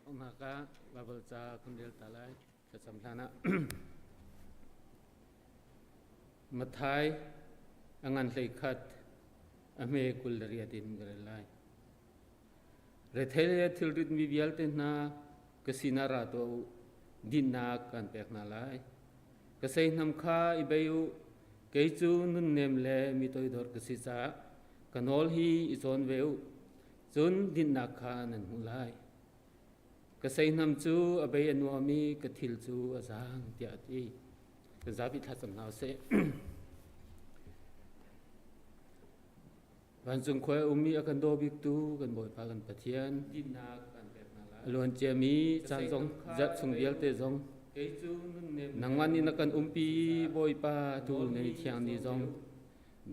Umnak ah Bible ca kan rel ta lai. Thlacam hlan ah. Mathai a ngan hlei khat a hme 28 in ka rel lai. Rethei le thilrit mi vialte hna ka sinah ra tuah u, dinnak kan pek hna lai. Ka seihnam kha i bei u, kei cu nunnem le mi toidor ka si caah ka nawl hi i cawn ve u, cun dinnak kha nan hmuh lai. Ka seihnam cu a bei a nuam i ka thil cu a zaang, tiah a ti. Ka zapi thlacam hna usih. Vancung khua a ummi a kan daw biktu kan Bawipa kan Pathian a luan ciami caan zong zarh chung vialte zong nangmah nih na kan umpi Bawipa tu na ni thiang ni zong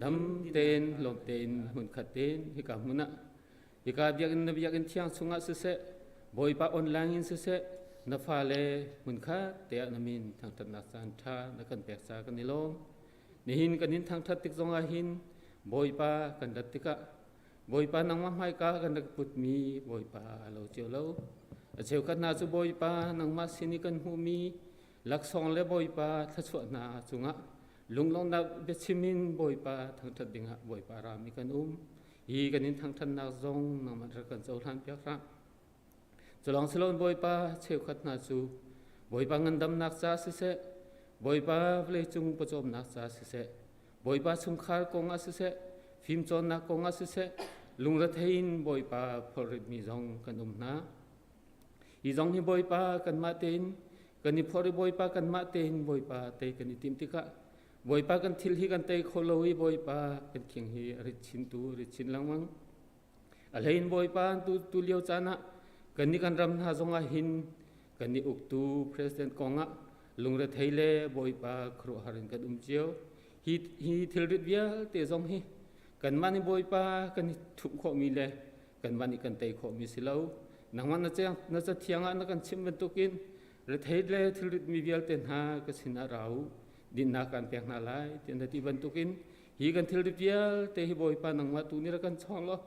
dam tein lawm tein hmunkhat tein hika hmun ah hika biakinn na biakinn thiang chungah siseh Bawipa online in siseh na fale hmunkhat te ah na min thangṭhatnak caan ṭha na kan pek ca kan i lawm. Nihin kan in thangṭhat tik zongah hin Bawipa kan rat tikah Bawipa nangmah hmaika kan rak putmi Bawipa a lo cio lo. A cheukhat hna cu Bawipa nangmah sin i kan hmuhmi laksawng le Bawipa thluachuah hna cungah lunglawmhnak biachim in Bawipa thangṭhat dingah Bawipa ram i kan um. Hi kan in thangṭhatnak zong nangmah rak kan cohlan piak hram. Culawng siloin Bawipa cheukhat hna cu Bawipa ngandamnak ca siseh, Bawipa vawleicung pawcawmnak ca siseh, Bawipa chungkhar kong ah siseh, fimcawnnak kong ah siseh, lungrethei in Bawipa phorritmi zong kan um hna. Hi zong hi Bawipa kanmah tein kan i phorh i Bawipa kanmah tein Bawipa tei kan i timh tikah Bawipa kan thil hi kan tei kho lo i Bawipa kan khing hi a rit chin tu rit chin lengmang. A hlein Bawipa tu lio caan ah kannih kan ram hna zongah hin kannih uktu president kongah lungrethei le Bawipa khuaruahhar in kan um cio. Hi, hi thilrit vialte zong hi kanmah nih Bawipa kan i thumh khawhmi le kanmah nih kan tei khawhmi si lo. Nangmah na, na cathiang ah na kan chimh bantukin rethei le thilrit mi vialte hna ka sinah ra u dinnak kan pek hna lai tiah na ti bantukin Hi kan thilri vialte hi Bawipa nangmah tu nih rak kan chawng law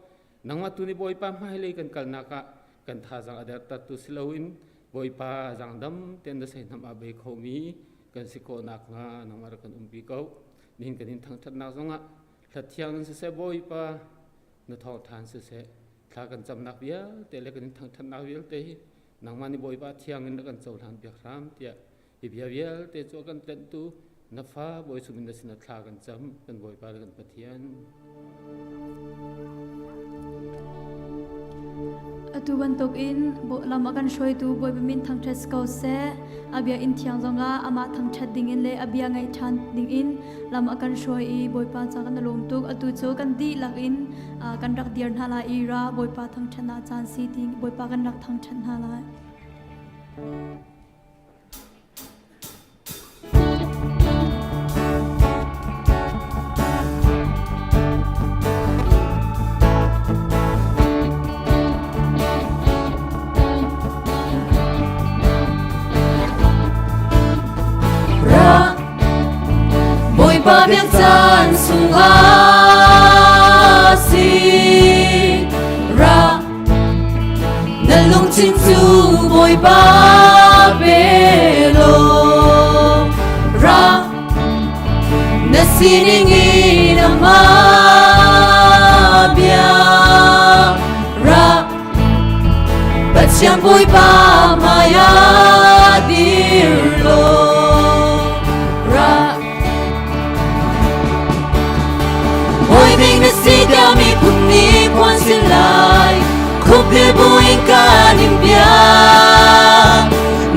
nangmah tu nih Bawipa hmailei kan kalnak ah kan thazaang a dertertu si loin Bawipa zaangdam tein na seihnam aa bei khomi kan si khawh nakhnga nangmah rak kan umpi ko. Nihin kan in thangṭhatnak zongah hlathiang in siseh Bawipa na thawngṭhan siseh thla kan camnak vialte le kan in thangṭhatnak vialte hi nangmah nih Bawipa thiang in na kan cohlan piak hram tiah Hi bia vialte cu a kan tlenhtu na fa Bawi sung in na sinah thla kan cam, kan Bawipa le kan Pathian. Atu bantukin lam a kan hruaitu Bawipa min thangṭhat si ko seh. A bia inn thiang zongah amah thangṭhat dingin le a bia ngaih ṭhan dingin lam a kan hruai i Bawipa ca kan i lawm tuk. Atu cu kan dihlak in kan rak dir hna lai i ra Bawipa thangṭhatnak caan si ti Bawipa kan rak thangṭhat hna lai. Bawipa biak caan sungah si ra Na lungthin cu Bawipa pe law ra na sining in amah bia ra Pathian Bawipa hmaiah dir law ra Hawi bik na si tiah miphun nih phuan sin lai Khupil buin kan in biak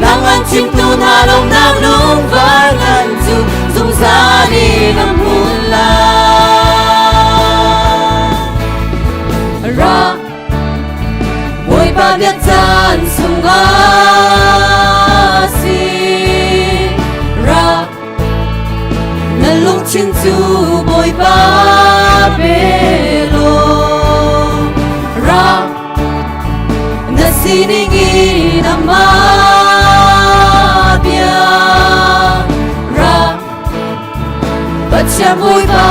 Nang an chimtu hna lawmnak lungvar ngan cu zungzal in a hmun lai Ra Bawipa biak caan sungah si Ra Na lungthin cu Bawipa pe law ra na sining in amah bia ra Pathian Bawipa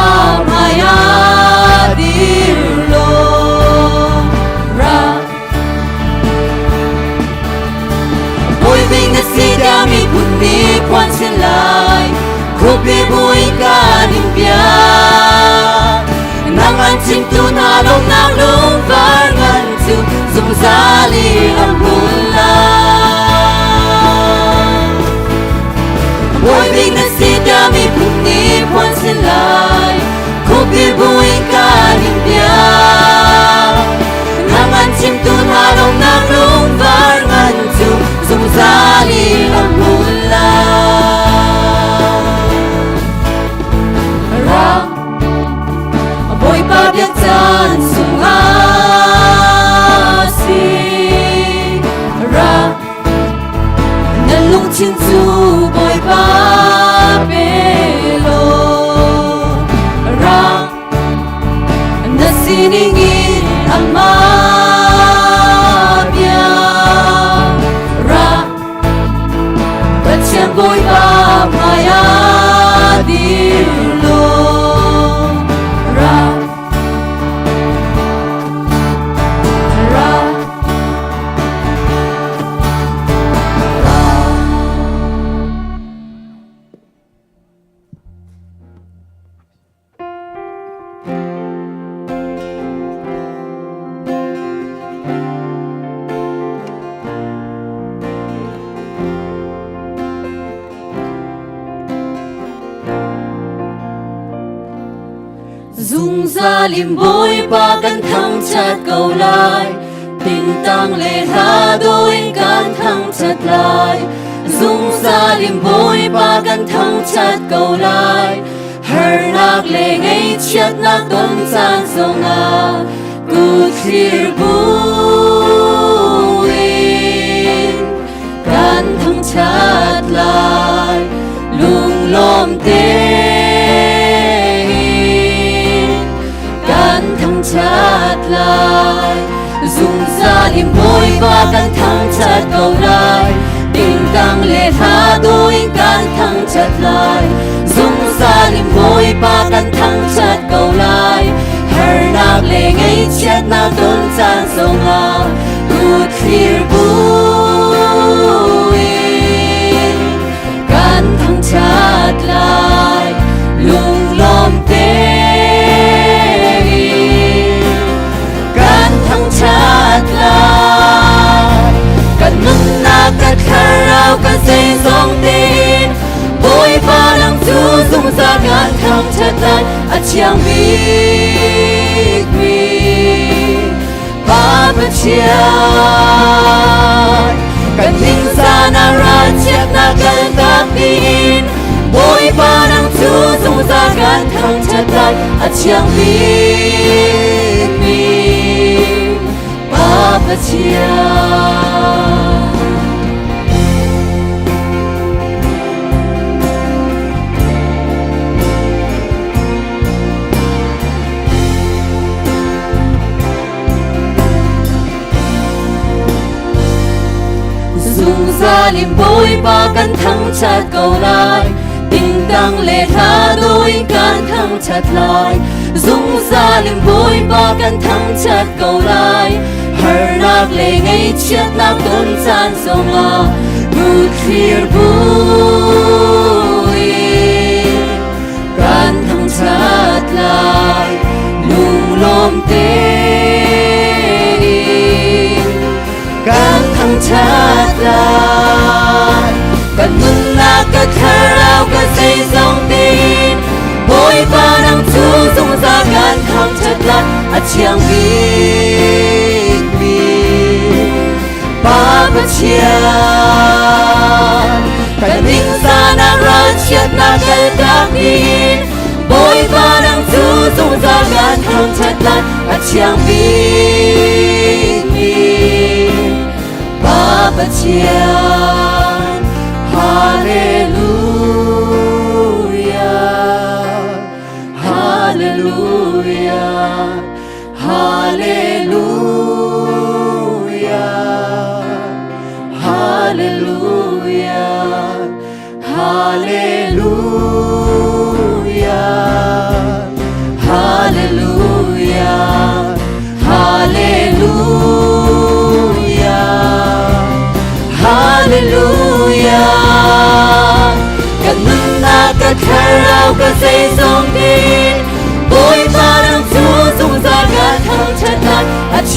hmaiah dir law ra. phuan sin lai Khupi buin kan in biak Nang an chimtu hna lawmnak lungvar ngan cu zungzal in a hmun lai. Bawi bik na si tiah miphun nih phuan sin lai Khupi buin kan in biak Nang an chimtu hna lawmnak lungvar ngan cu zungzal in a hmun lai. Ram Bawipa biak caan sungah si ra na lungthin cu Bawipa pe law ra na sining in amah bia ra Pathian Bawipa hmaiah dir law ra ra ra. Zungzal in Bawipa kan thangṭhat ko lai tingtang le hla dawh in kan thangṭhat lai zungzal in Bawipa kan thangṭhat ko lai Harnak le ngaihchiatnak ton caan zongah kutthlir buin kan thangṭhat lai lunglawm tein kan thangṭhat lai zungzal in Bawipa kan thangṭhat ko lai tingtang le hla dawh in kan thangṭhat lai zungzal in Bawipa kan thangṭhat ko lai harnak le ngaihchiatnak ton caan zongah kutthlir buin kan thangṭhat lai lunglawm tein kan thangṭhat lai kan nunnak kan thlarau kan zeizong tein Bawipa nang cu zungzal kan thangṭhat lai a thiang bikmi Pa Pathian kan ningzan ah ralchiatnak kan tak ding Bawipa nang cu zungzal kan thangṭhat lai a thiang bikmi Pa Pathian. Zungzal in Bawipa kan thangṭhat ko lai tingtang le hla dawh in kan thangṭhat lai zungzal in Bawipa kan thangṭhat ko lai harnak le ngaihchiatnak ton caan zongah thlir buin kan thangṭhat lai lunglawm tein kan thangṭhat lai kan nunnak ka thlarau ka zeizong tein Bawipa nang cu zungzal kan thangṭhat lai a thiang bikmi Pa Pathian kan ningzahnak ralchiatnak kaltak ding Bawipa nang cu zungzal kan thangṭhat lai a thiang bikmi Pa Pathian Hallelujah Hallelujah Hallelujah Hallelujah Hallelujah Hallelujah Hallelujah Hallelujah.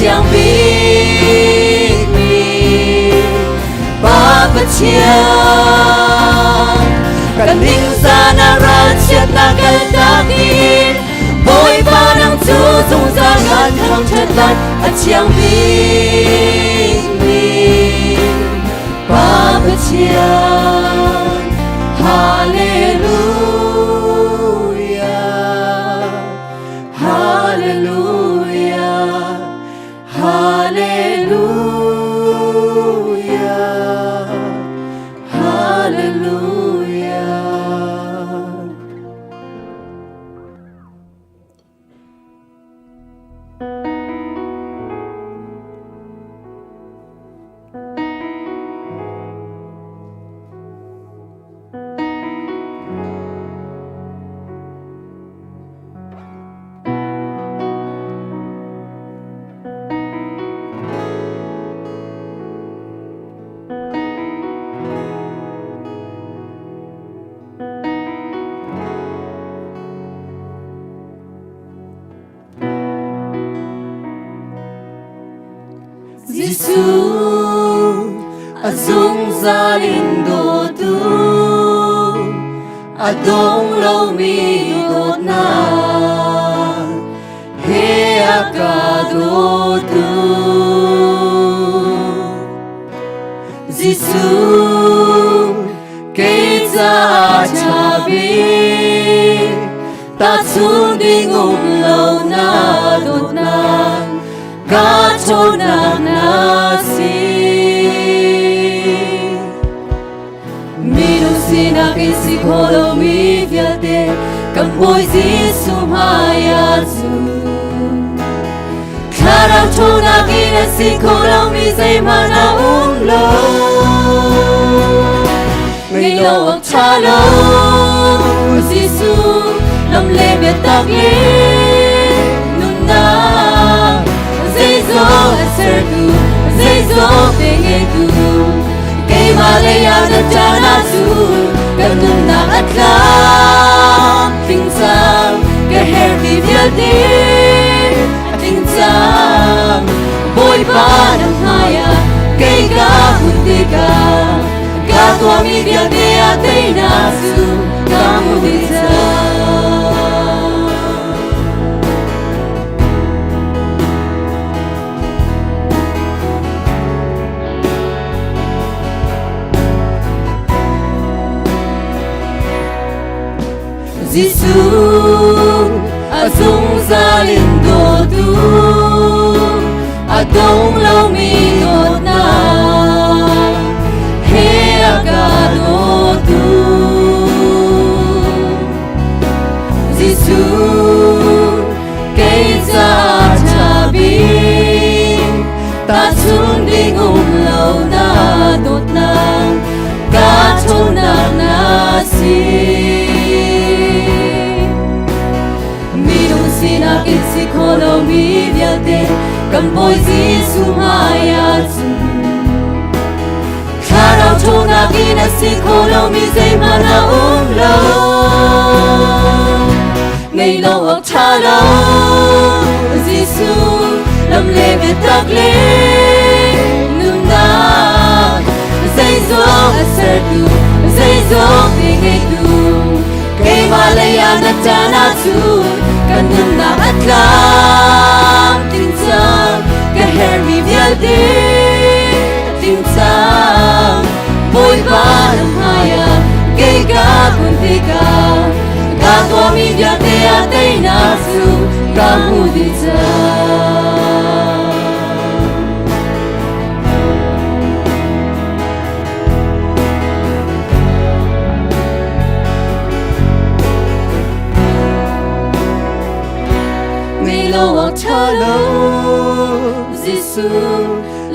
thiang bikmi Pa Pathian. Kan ningzah na ralchiatnak kaltak in Bawipa nang cu zungzal kan thangṭhat lai, a thiang bikmi Pa Pathian. Hallelujah, Hallelujah, Hallelujah, Hallelujah. Jesuh a zungzal in dawtu, a dong lomi dawtnak he a ka dawtu. Jesuh kei caah ṭha bik, tahchun ding um lo na dawtnak ka ṭhawnnak na si. Minung sinak in si kho lomi vialte kan Bawi Jesuh hmai ah cun thlarau ṭhawnnak in a si kho lomi zeihmanh a um lo. Ngei lo awk ṭha lo, Jesuh lam le biatak le nunnak, zeizong a sertu, zeizong te ngeitu, keimah lei ah na ṭan ahcun kan nunnak a tlam tling cang, ka herhmi vialte a tling cang. Bawipa na hmaiah kei ka hun tikah ka tuahmi vialte ah teinak cu ka hmu dih cang. Jesuh a zungzal in dawtu, a dong lomi dawtnak he a ka dawtu. Jesuh kei caah ṭha bik, tahchun ding um lo na dawtnak ka ṭhawnnak na si. Minung sinak in si kho lomi vialte kan Bawi Jesuh hmai ah cun thlarau ṭhawnnak in a si kho lomi zeihmanh a um lo. Ngei lo awk ṭha lo, Jesuh lam le biatak le nunnak, zeizong a sertu, zeizong ti ngeitu, keimah lei ah na ṭan ahcun kan nunnak a tlam tling cang, ka herhmi vialte a tling cang. Bawipa na hmaiah kei ka kun tikah ka tuahmi vialte ah teinak cu ka hmu dih cang. Ngei lo awk ṭha lo, Jesuh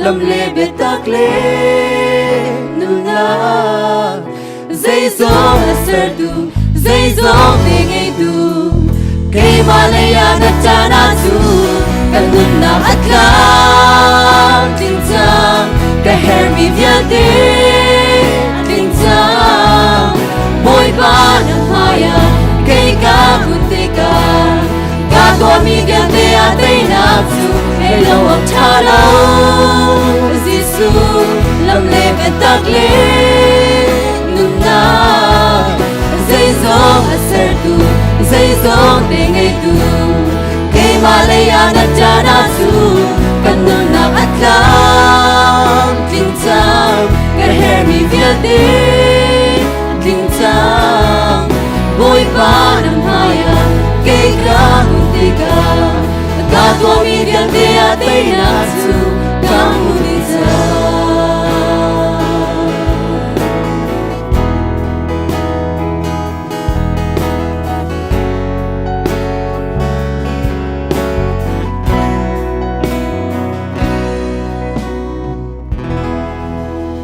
lam le biatak le nunnak, zeizong a sertu, zeizong te ngeitu, keimah lei ah na ṭan ahcun kan nunnak a tlam tling cang, ka herhmi vialte a tling cang. Bawipa na hmaiah kei ka kun tikah ka tuahmi vialte ah teinak cu ngei lo awk ṭha. vialte tling cang. Bawipa na hmaiah kei ka hmun tikah ka tuahmi vialte ah teinak cu ka hmu dih cang.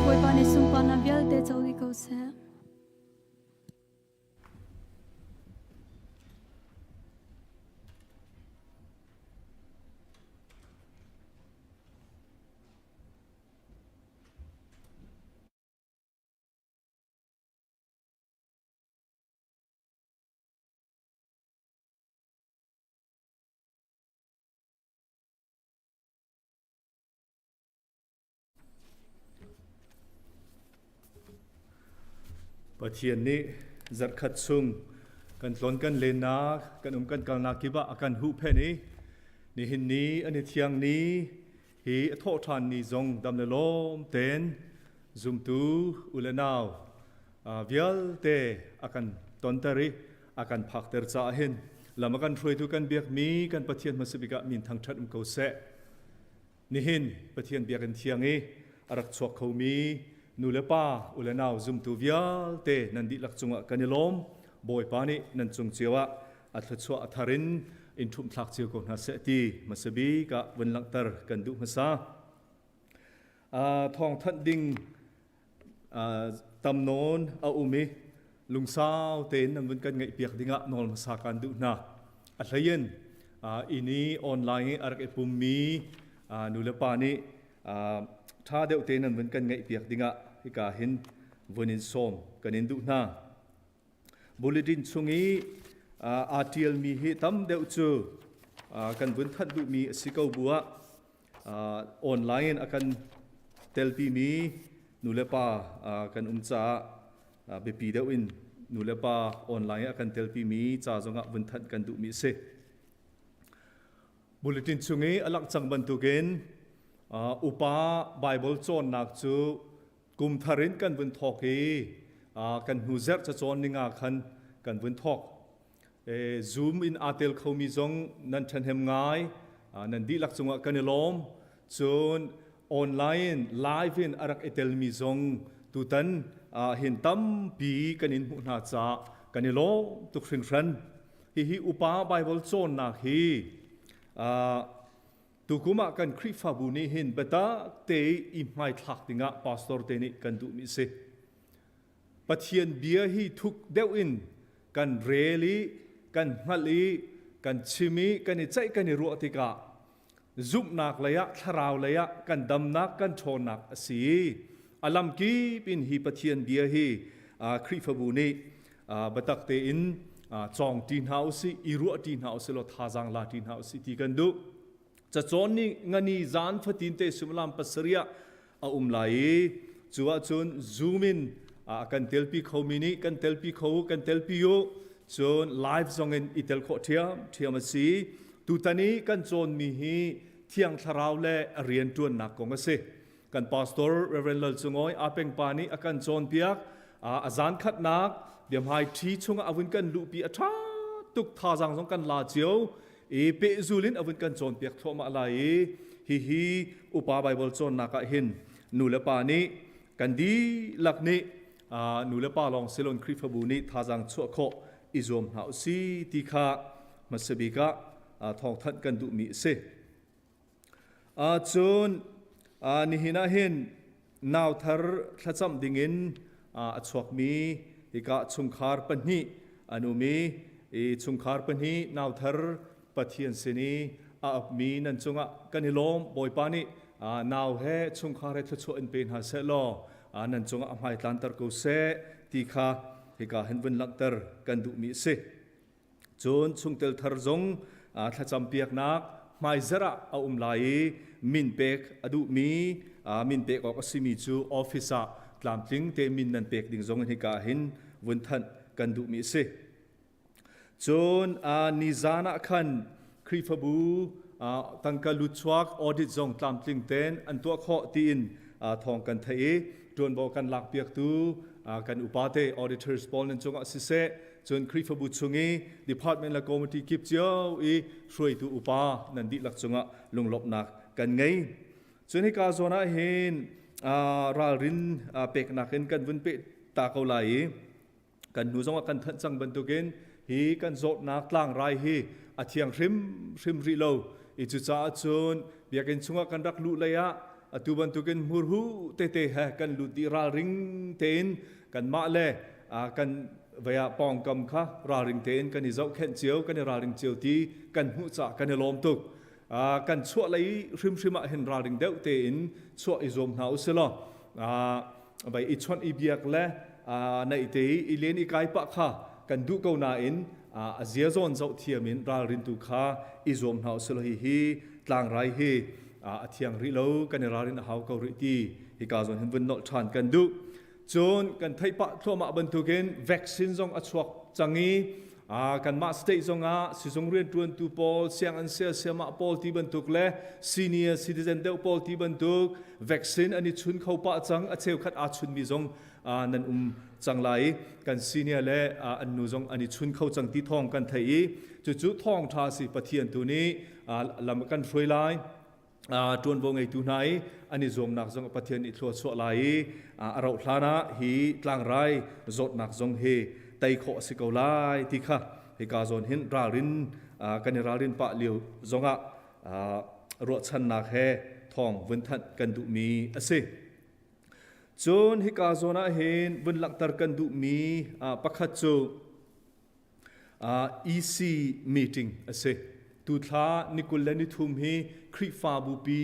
Bawipa nih sunparnak vialte co dih ko seh. Pathian nih zarhkhat chung kan tlawn kan lennak, kan um kan kalnak kip ah a kan huhphenh i nihin ni an i thiang ni hi a thawh ṭhan ni zong dam le lawm tein zumtu u le nau vialte a kan tonter i a kan phakter caah hin lam a kan hruaitu kan biakmi kan Pathian hmasa bik ah min thangṭhat um ko seh. Nihin Pathian biakinn thiang i a rak chuak khomi nu le pa u le nau zumtu vialte nan dihlak cungah kan i lawm. Bawipa nih nan cung cio ah a thluachuah a thar in in ṭhumhthlak cio ko hna seh ti hmasa bik ah vun langhter kan duh hmasa. Thawngthanh ding tam nawn a um i lungsau tein nan vun kan ngaihpiak dingah nawl hmasa kan duh hna. A hleiin inn i online i a rak i pummi nu le pa nih ṭha deuh tein nan vun kan ngaihpiak dingah hika hin vun in sawm kan in duh hna. Bulletin chung i aa ṭialmi hi tam deuh cu kan vun thanh duhmi a si ko bu ah online in a kan telpimi nulepa kan um caah biapi deuh in nulepa online a kan telpimi ca zongah vun thanh kan duhmi a si. Bulletin chung i a langh cang bantukin upa Bible cawnnak cu kum thar in kan vun thawk i kan hnu zerh cacawn ning ah khan kan vun thawk. Zoom in aa tel khomi zong nan ṭhahnem ngai. Nan dihlak cungah kan i lawm. Cun online live in a rak i telmi zong tutan hin tampi kan in hmuh hna caah kan i lawm tuk hringhran. Hihi upa Bible cawnnak hi tukum ah kan Khrihfabu nih hin biatak te i hmaithlak dingah pastor te nih kan duhmi a si. Pathian bia hi thuk deuh in kan rel i kan hngalh i kan chim i kan i ceih kan i ruah tikah zumhnak lei ah thlarau lei ah kan damnak kan ṭhawnnak a si. A lamkip in hi Pathian bia hi Khrihfabu nih biatak tein cawng ṭi hna usih, i ruah ṭi hna usih law thazaang la ṭi hna usih ti kan duh. Cacawn nih ngani zan fatin te suimilam pasarih ah a um lai i cu ahcun Zoom in a kan telpi khomi nih kan telpi kho kan telpi u, cun live zong in i tel khawh ṭhiamṭhiam a si. Tutan i kan cawnmi hi Thiang Thlarau le a rianṭuannak kong a si. Kan pastor Reverend Lal Cungawi Apeng pa nih a kan cawnpiak. A zan khatnak biahmai ṭhi chungah a vun kan luhpi, a ṭha tuk, thazaang zong kan la cio i pehzul in a vun kan cawnpiak thluahmah lai i hihi upa Bible cawnnak ah hin nu le pa nih kan dihlak nih, nu le pa lawng silon Khrihfabu nih thazaang chuah khawh i zuam hna usih ti kha hmasa bik ah thawngthanh kan duhmi a si. Cun nihin ah hin nauthar thlacamh dingin a chuakmi hika chungkhar pahnih an um i chungkhar pahnih nauthar Pathian sin i a apmi nan cungah kan i lawm. Bawipa nih nau he chungkhar he thluachuah in pe hna seh law nan cungah a hmai tlanter ko seh ti kha hika hin vun langhter kan duhmi a si. Cun chungtel thar zong thlacam piaknak hmaizarh ah a um lai i min pek a duhmi, min pek awk a simi cu office ah tlamtling te min nan pek ding zong in hika hin vun thanh kan duhmi a si. Cun nizan ah khan Khrihfabu tangka lutchuak audit zong tlamtling tein an tuah khawh tiin thawng kan theih i ṭuanvo kan lakpiaktu kan upate auditors pawl nan cungah siseh, cun Khrihfabu chung i department le committee kip cio i hruaitu upa nan dihlak cungah lunglawmhnak kan ngei. Cun hika zawn ah hin ralrin peknak in kan vun peh ta ko lai i kan hnu zongah kan thanh cang bantukin hi kan zawtnak tlangrai hi a thiang hrimhrim rih lo i cucaah cun biakinn chungah kan rak luh lei ah atu bantukin hmurhu tete he kan lut dih ralring tein kanmah le kan vei ah pawngkam kha ralring tein kan i zohkhenh cio kan i ralring cio ti kan hmuh caah kan i lawm tuk. Kan chuah lei hrimhrim ah hin ralring deuh tein chuah i zuam hna usih law vai i chawnh i biak le naih te i len i kai pah kha kan duh ko nain a zia zawn zoh thiam in ralrin tu kha i zuam hna usih law hihi tlangrai hi a thiang rih lo, kan i ralrin a hau ko rih ti hika zawn hin vun nolh ṭhan kan duh. Cun kan theih pah thluahmah bantukin vaccine zong a chuak cang i kanmah state zongah sizung rianṭuantu pawl, sianginn siasiamah pawl ti bantuk le senior citizen deuh pawl ti bantuk vaccine an i chun kho pah cang. A cheukhat aa chunmi zong nan um cang lai i kan senior le an nu zong an i chun kho cang ti thawng kan theih i cucu thawngṭha si. Pathian tu nih lam a kan hruai lai. Ṭuanvo ngeitu hna i an i zuamnak zong Pathian nih thlua chuah lai i a rauh hlan ah hi tlangrai zawtnak zong hi tei khawh a si ko lai ti kha hika zawn hin ralrin kan i ralrin pah lio zongah ruahchannak he thawng vun thanh kan duhmi a si. Cun hika zawn ah hin vun langhter kan duhmi pakhat cu EC meeting a si. Tuthla ni 23 hi Khrihfabu pi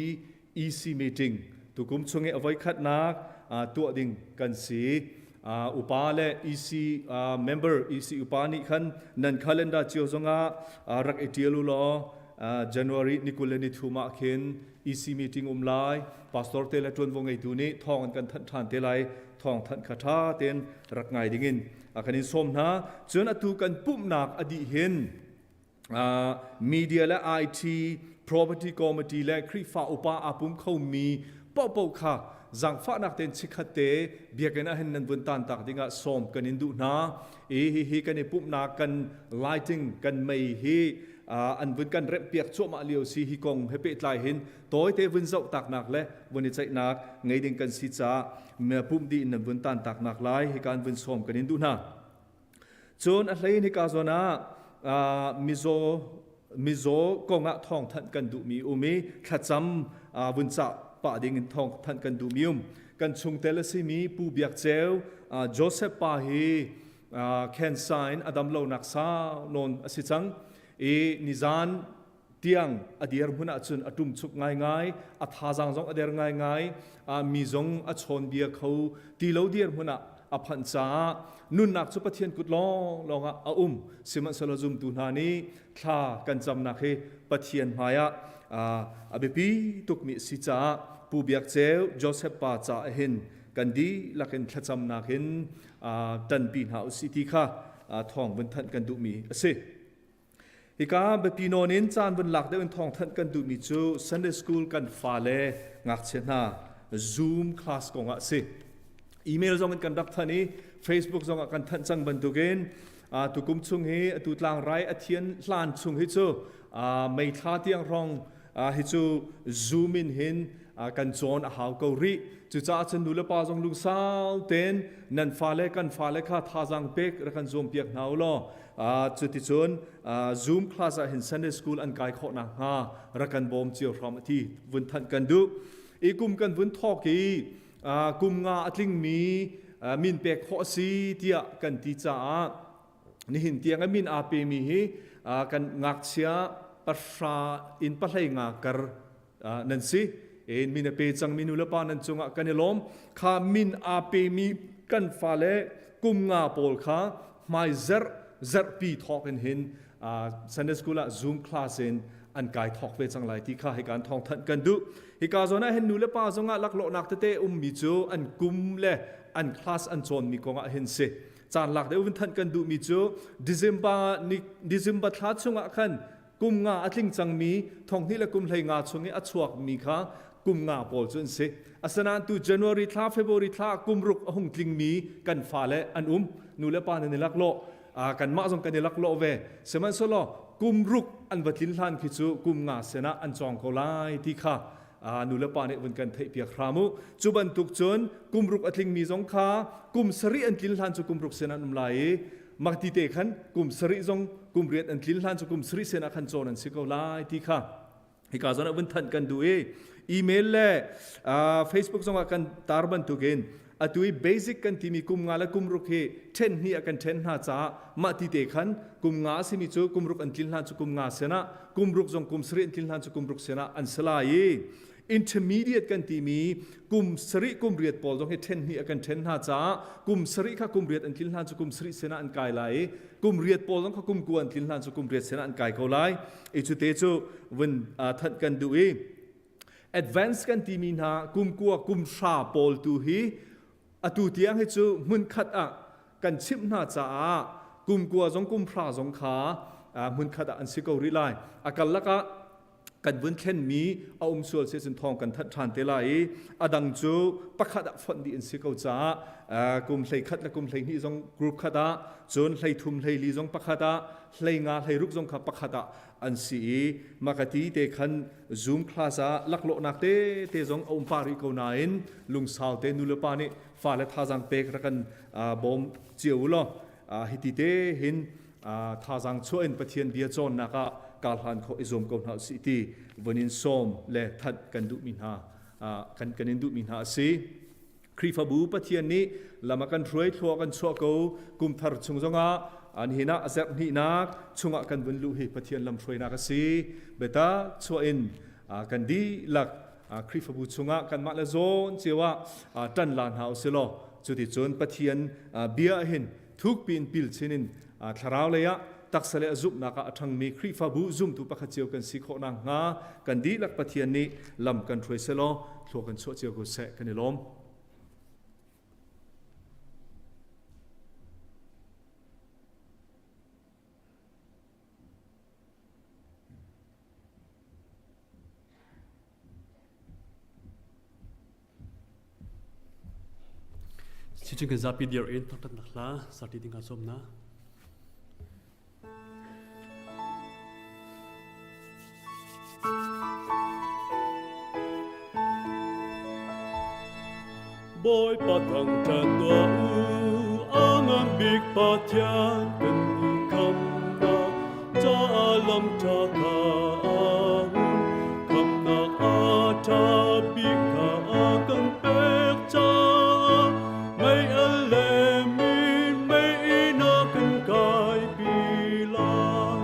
EC meeting tukum chung i a voikhatnak tuah ding kan si. Upa le EC member EC upa nih khan nan calendar cio zongah rak i ṭial u law January ni 23 ah khin EC meeting um lai. Pastor te le ṭuanvo ngeitu nih thawng an kan thanh ṭhan te lai. Thawng thanh kha ṭha tein rak ngai dingin kan in sawm hna. Cun atu kan pumhnak a dih hin media le IT property committee le Khrihfa upa aa pum khomi paohpaoh kha zaangfahnak tein chikkhat te biakinn ah hin nan vun tan tak dingah sawm kan in duh hna. I hihi kan i pumhnak kan lighting kan mei hi an vun kan remhpiak cuahmah lio si. Hi kong he pehtlai hin tawite vun zoh taknak le vun i ceihnak ngei ding kan si caah pumh dih in nan vun tan taknak lai hika an vun sawm kan in duh hna. Cun a hlei in hika zawn ah mizaw mizaw kong ah thawngthanh kan duhmi um i thlacam vun cah pah ding in thawngthanh kan duhmi um. Kan chungtel a simi Pu Biak Ceu Joseph pa hi cancer in a dam lonak sau nawn a si cang i nizan tiang a dirhmun ahcun a ṭumchuk ngaingai, a thazaang zong a der ngaingai, mi zong a chawnbia kho ti lo dirhmun ah a phanh caah nunnak cu Pathian kut lawnglawng ah a um. Sihmanhsehlaw zumtu hna nih thla kan camnak hi Pathian hmaiah a biapi tukmi a si caah Pu Biak Ceu Joseph pa caah hin kan dihlak in thlacamnak in ṭanpi hna usih ti kha thawng vun thanh kan duhmi a si. Hika biapi nawn in caan vun lak deuh in thawngthanh kan duhmi cu Sunday School kan fale ngakchia hna Zoom class kong ah a si. Email zong in kan rak thanh i Facebook zong ah kan thanh cang bantukin tukum chung hi atu tlangrai a thian hlan chung hi cu May thla tiang hrawng hi cu Zoom in hin kan cawn a hau ko rih. Cucaah cun nu le pa zong lungsau tein nan fale kan fale kha thazaang pek rak kan zuampiak hna u law cuticun Zoom class ah hin Sunday school an kai khawh nakhnga rak kan bawm cio hram a ti vun thanh kan duh. I kum kan vun thawk i kum nga a tlingmi min pek khawh a si tiah kan ti caah nihin tiang a min aa pemi hi kan ngakchia 3 in 15 kar nan si. En min a pe cangmi nu le pa nan cungah kan i lawm. Kha min aa pemi kan fale kum nga pawl kha hmai zerh zerhpi thawk in hin Sunday school ah Zoom class in an kai thawk ve cang lai ti kha hika an thawng thanh kan duh. Hika zawn ah hin nu le pa zongah laklawhnak tete ummi cu an kum le an class an cawnmi kong ah hin si. Caan lak deuh vun thanh kan duhmi cu December ni December thla chungah khan kum nga a tling cangmi 2015 chung i a chuakmi kha. kum nga pawl cu an si. Asinain tu January thla, February thla kum ruk a hung tlingmi kan fale an um. Nu le pa nan i laklawh. Kanmah zong kan i laklawh ve. Sihmanhsehlaw kum ruk an va tlin hlan khi cu kum nga sen ah an cawng ko lai ti kha nu le pa nih vun kan theihpiak hram u. Cu bantuk cun kum ruk a tlingmi zong kha kum sarih an tlin hlan cu kum ruk sen an um lai i makti te khan kum sarih zong kum riat an tlin hlan cu kum sarih sen ah khan cawn an si ko lai ti kha hika zawn ah vun thanh kan duh i email le Facebook zongah kan tar bantukin atu i basic kan timi kum nga le kum ruk hi ṭhen hnih ah kan ṭhen hna caah mah ti te khan kum nga a simi cu kum ruk an tlin hlan cu kum nga sen ah kum ruk zong kum sarih an tlin hlan cu kum ruk sen ah an si lai i intermediate kan timi kum sarih kum riat pawl zong hi ṭhen hnih ah kan ṭhen hna caah kum sarih kha kum riat an tlin hlan cu kum sarih sen ah an kai lai i kum riat pawl zong kha kum kua an tlin hlan cu kum riat sen ah an kai ko lai i cu te cu vun thanh kan duh i advance kan timi hna kum kua kum hra pawl tu hi atu tiang hi cu hmun khat ah kan chimh hna caah kum kua zong kum hra zong kha hmun khat ah an si ko rih lai. A karlak ah kan vun thlenmi a um sual si cun thawng kan thanh ṭhan te lai i a dang cu pakhat ah fonh dih an si ko caah kum hlei khat le kum hlei hnih zong group khat ah, cun hlei thum hlei li zong pakhat ah, hlei nga hlei ruk zong kha pakhat ah an si i makati te khan Zoom class ah laklawhnak te te zong a um pah rih ko nain lungsau te nulepa nih fale thazaang pek rak kan bawm cio u law hiti te hin thazaang chuah in Pathian bia cawnnak ah karhlan khawh i zuam ko hna usih ti vun in sawm le thanh kan duhmi hna kan kan in duhmi hna a si. Khrihfabu Pathian nih lam a kan hruai, thlua kan chuah ko. Kum thar chung zongah an hin ah zarh hnihnak chungah kan vun luh hi Pathian lam hruainak a si. Biatak chuah in kan dihlak Khrihfabu chungah kanmah le zawn cio ah ṭan la hna usih law cuticun Pathian bia hin thukpi in pil chin in thlarau lei ah taksa le a zumhnak ah a ṭhangmi Khrihfabu zumtu pakhat cio kan si khawh nakhnga kan dihlak Pathian nih lam kan hruai selaw thlua kan chuah cio ko seh. Kan i lawm. Sichin kan zapi dir in thangthatnak hla sarti ding ah sawm na. Bawipa thangṭhat tuah u, a ngan bik Pathian kan i khamnak caah lam ṭha kha a hun. Khamnak a ṭha bik kha a kan pek caah mei al le min mei in a kan kaipi lai.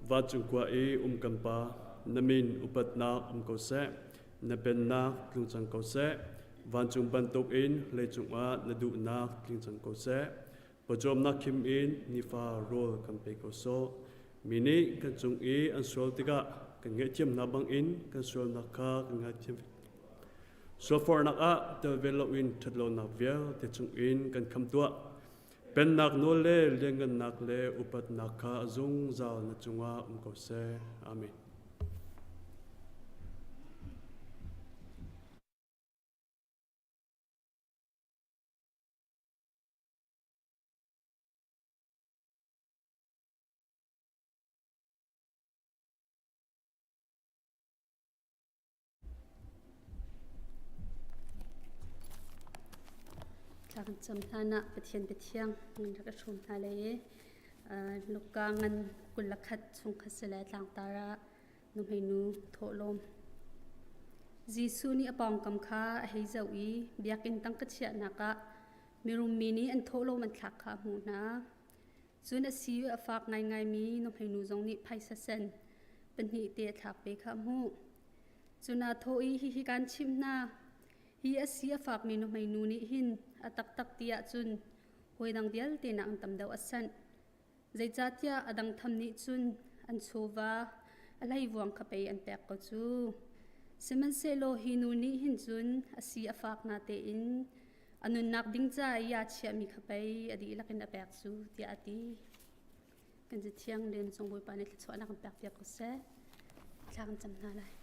Vancung khua i um kan Pa, na min upatnak um ko seh, na pennak tlung cang ko seh. Vancung bantukin leicung ah na duhnak tling cang ko seh. Pawcawmnak khim in nifa rawl kan pe ko sawh. Mi nih kan cung i an sual tikah kan ngaihthiam hna bangin kan sualnak kha kan ngaithiam ve. Sualforhnak ah tel ve loin ṭhatlonak vialte chungin kan kham tuah. Pennak nawl le lianngannak le upatnak kha a zungzal na cungah um ko seh. Amen. Thla kan cam hlan ah Pathian biathiang ngan rak i hrawm hna lai i Luka ngan 21 chung kha si le tlangtar ah nuhmeinu thawhlawm. Jesuh nih a pawngkam kha a hei zoh i biakinn tangka chiahnak ah mirum mi nih an thawhlawm an thlak kha a hmuh hna. Cun a si a fak ngaingaimi nuhmeinu zong nih phaisa sen pahnih te a thlak ve kha a hmuh. Cun aa thawh i hihi kaan chimh hna, hi a si a fakmi nuhmeinu nih hin a taktak ti ahcun hawi dang vialte nak tam deuh a sanh. Zeicahtiah a dang tham nih cun an chawva a hleivuang kha pei an pek ko cu. Sihmanhsehlaw hi nu nih hin cun a si a fak na tein a nunnak ding ca i aa chiahmi kha pei a dihlak in a pek cu tiah a ti. Kan Cathiang len cung Bawipa nih thluachuahnak kan pek piak ko seh. Thla kan cam hna lai.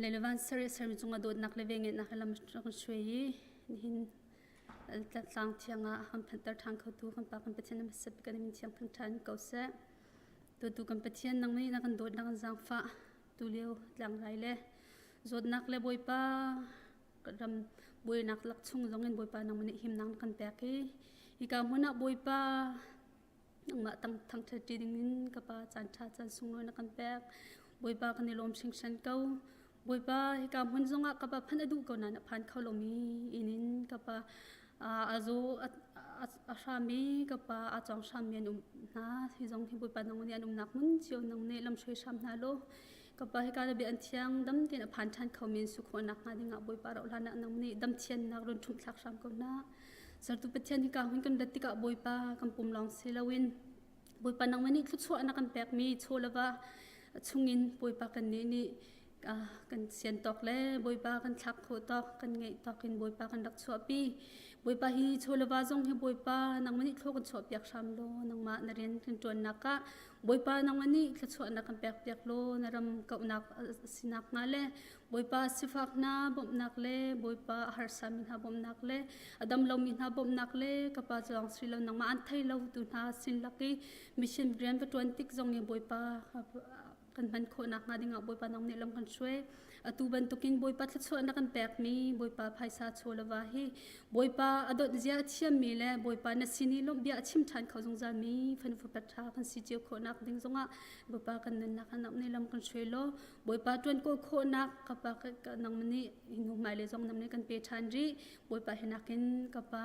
Leilevan sari sermi cungah dawtnak le vengenak he lam kan hruai i nihin tlang thiang ah kan phanter ṭhan khotu kan Pa kan Pathian na hmasa bik kan min thiang thang ṭhan ko seh. Dawtu kan Pathian nang nih na kan dawt na kan zaangfah tu lio tlangrai le zawtnak le Bawipa ram buainak lak chung zong in Bawipa nang nih himnak na kan pek i hika hmun ah Bawipa nangmah tang thangṭhat ṭi ding in ka pa caan ṭha caan sunglawi na kan pek Bawipa kan i lawm hringhran ko Bawipa hika hmun zongah ka pa phanh a duh ko nain a phan kho lomi inn in ka pa a zaw a hrami ka pa a cawng hrammi an um hna hi zong hi Bawipa nang nih an umnak hmun cio nang nih lamhruai hram hna law ka pa hika na bia an thiang dam tein a phan ṭhan khomi an si khawh nakhnga dingah Bawipa rauh hlan ah nang nih dam thiannak run ṭhumh thlak hram ko hna Sertu Pathian hika hun kan rat tikah Bawipa kan pum lawng si loin Bawipa nangmah nih thluachuah na kan pekmi chaw le va chungin Bawipa kan nih nih kan sian tawk le Bawipa kan thlak khawh tawk kan ngeih tawk in Bawipa kan rak chuahpi Bawipa hi chaw le va zong hi Bawipa nangmah nih thlua kan chuahpiak hram law nangmah na rian kan ṭuannak ah Bawipa nangmah nih thluachuahnak kan pekpiak law na ram kauhnak sinak hnga le Bawipa sifak hna bawmhnak le Bawipa a harsami hna bawmhnak le a dam lomi hna bawmhnak le ka pa cuang si lo nangmah an thei lo tu hna sin lak i mission rian va ṭuan tik zong i Bawipa kan hman khawh nakhnga dingah Bawipa nang nih lam kan hruai. Atu bantukin Bawipa thluachuah na kan pekmi Bawipa phaisa chaw le va hi Bawipa a dawt zia a thiammi le Bawipa na sin i lawmh bia a chim ṭhan kho zungzalmi fanu fapa ṭha kan si cio khawhnak ding zongah Bawipa kan nunnak ah nih lam kan hruai law Bawipa ṭuan kawl khawhnak ka pa nang nih hnu hmailei zong nam nih kan pe ṭhan rih Bawipa hi nakin ka pa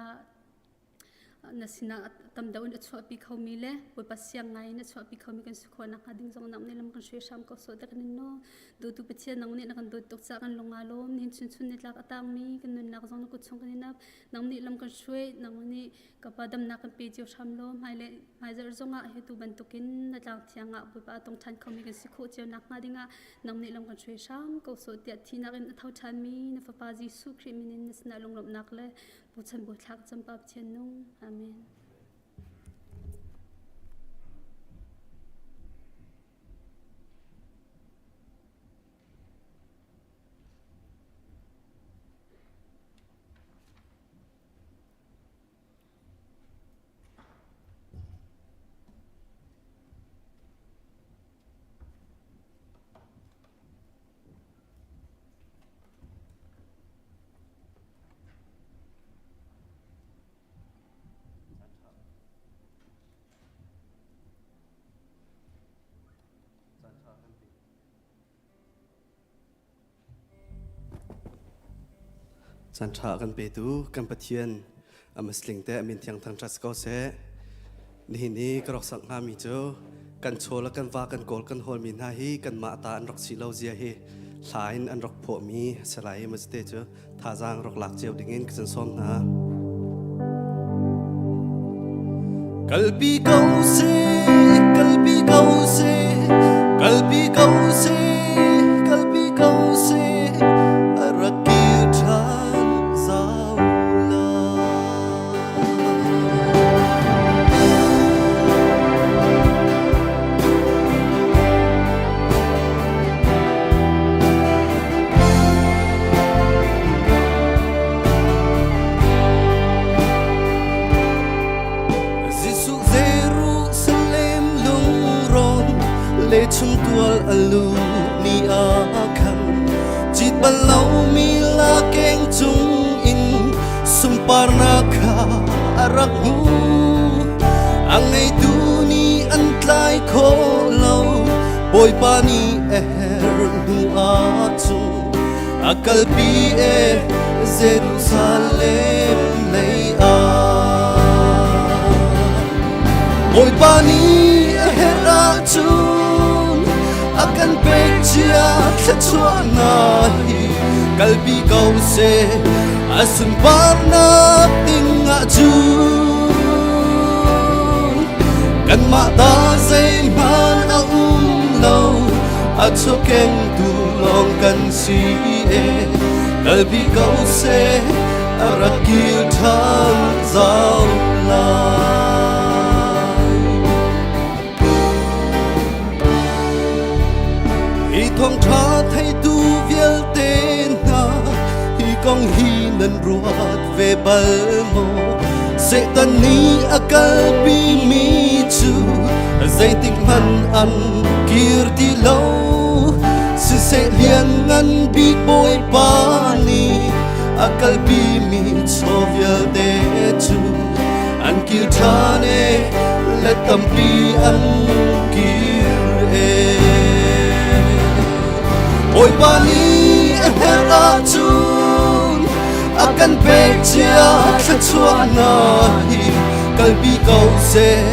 na sinah tam deuh in a chuahpi khomi le Bawipa siang ngai in a chuahpi khomi kan si khawh nakhnga ding zong nang nih lam kan hruai hram ko sawh te kan in nawl dawtu Pathian nang nih na kan dawt tuk caah kan lung aa lawm nihin chunchun ni tlak a tangmi kan nunnak zong na kut chung kan in ap nang nih lam kan hruai nang nih ka pa damnak kan pe cio hram law hmailei hmaizarh zongah hi tu bantukin na tlang thiang ah Bawipa a tong ṭhan khomi kan si khawh cio nakhnga dingah nang nih lam kan hruai hram ko sawh tiah thinak in a tho ṭhanmi na fapa Jesuh Khrih min in na sinah lunglawmhnak le Bochan Bawi cam pa Pathian nung. Amen. Caan ṭha kan petu kan Pathian a musling te a min thiang thangṭhat si ko seh. Nihin i ka rak sak hngami cu kan chaw le kan va kan kawl kan hawlmi hna hi kanmah ta an rak si lo zia hi hla in an rak phuahmi a si lai i mazite cu thazaang rak lak cio dingin ka can sawm hna. Kalpi ko seh, kalpi ko seh, kalpi ko seh, kalpi ko seh, a rak kir ṭhan zau lai. Jesuh Jerusalem lungrawn le chungtual a lu ni ah khan cit bal lomi la keng cung in sunparnak kha a rak hmu. A ngeitu nih an tlai kho lo, Bawipa nih a her hnu ahcun a kalpi e Jerusalem lei ah. Bawipa nih a herh ahcun a kan pek cia thluachuahnak hi kalpi ko seh a sunparnak ding ahcun kanmah ta zeihmanh a um lo a chawkengtu lawng kan si e kalpi ko seh a rak kir ṭhan zau lai. Hi thawngṭha theitu vialte hna, hi kong hi nan ruat ve bal maw? Satan nih a kalpimi cu zeitik hmanh an kir ti lo. Siseh lianngan bik Bawipa nih a kalpimi chaw vialte cu an kir ṭhan e let tampi an kir e. Bawipa nih a herh ahcun a kan pek cia thluachuahnak hi kalpi ko seh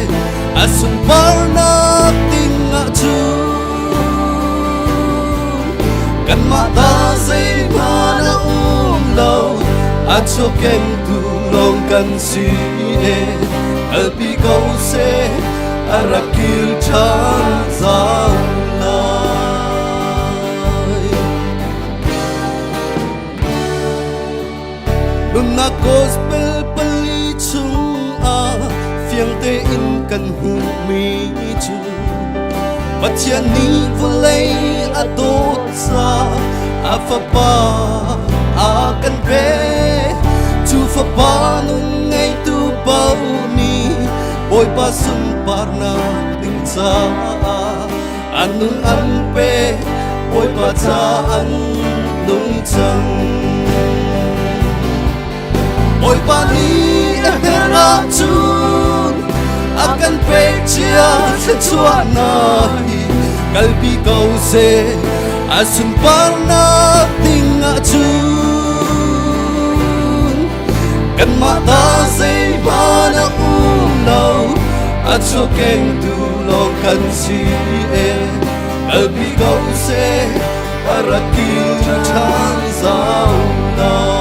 a sunparnak ding ahcun kanmah ta zeihmanh a um lo a chuakengtu lawng kan si e kalpi ko seh a rak kir ṭhan zau lai. Nunnak gospel pali chungah fiang tein kan hmuhmi cu Pathian nih vawlei a dawt caah a fapa a kan pek. Cu fapa nun ngeitu paoh nih Bawipa sunparnak ding caah an nun an pe Bawipa ca an nung cang. Bawipa nih a herh ahcun a kan pek cia thluachuahnak hi kalpi ko seh a sunparnak ding ahcun kanmah ta zeihmanh a um lo a chuakengtu lawng kan si e kalpi ko seh a rak kir ṭhan zau lai.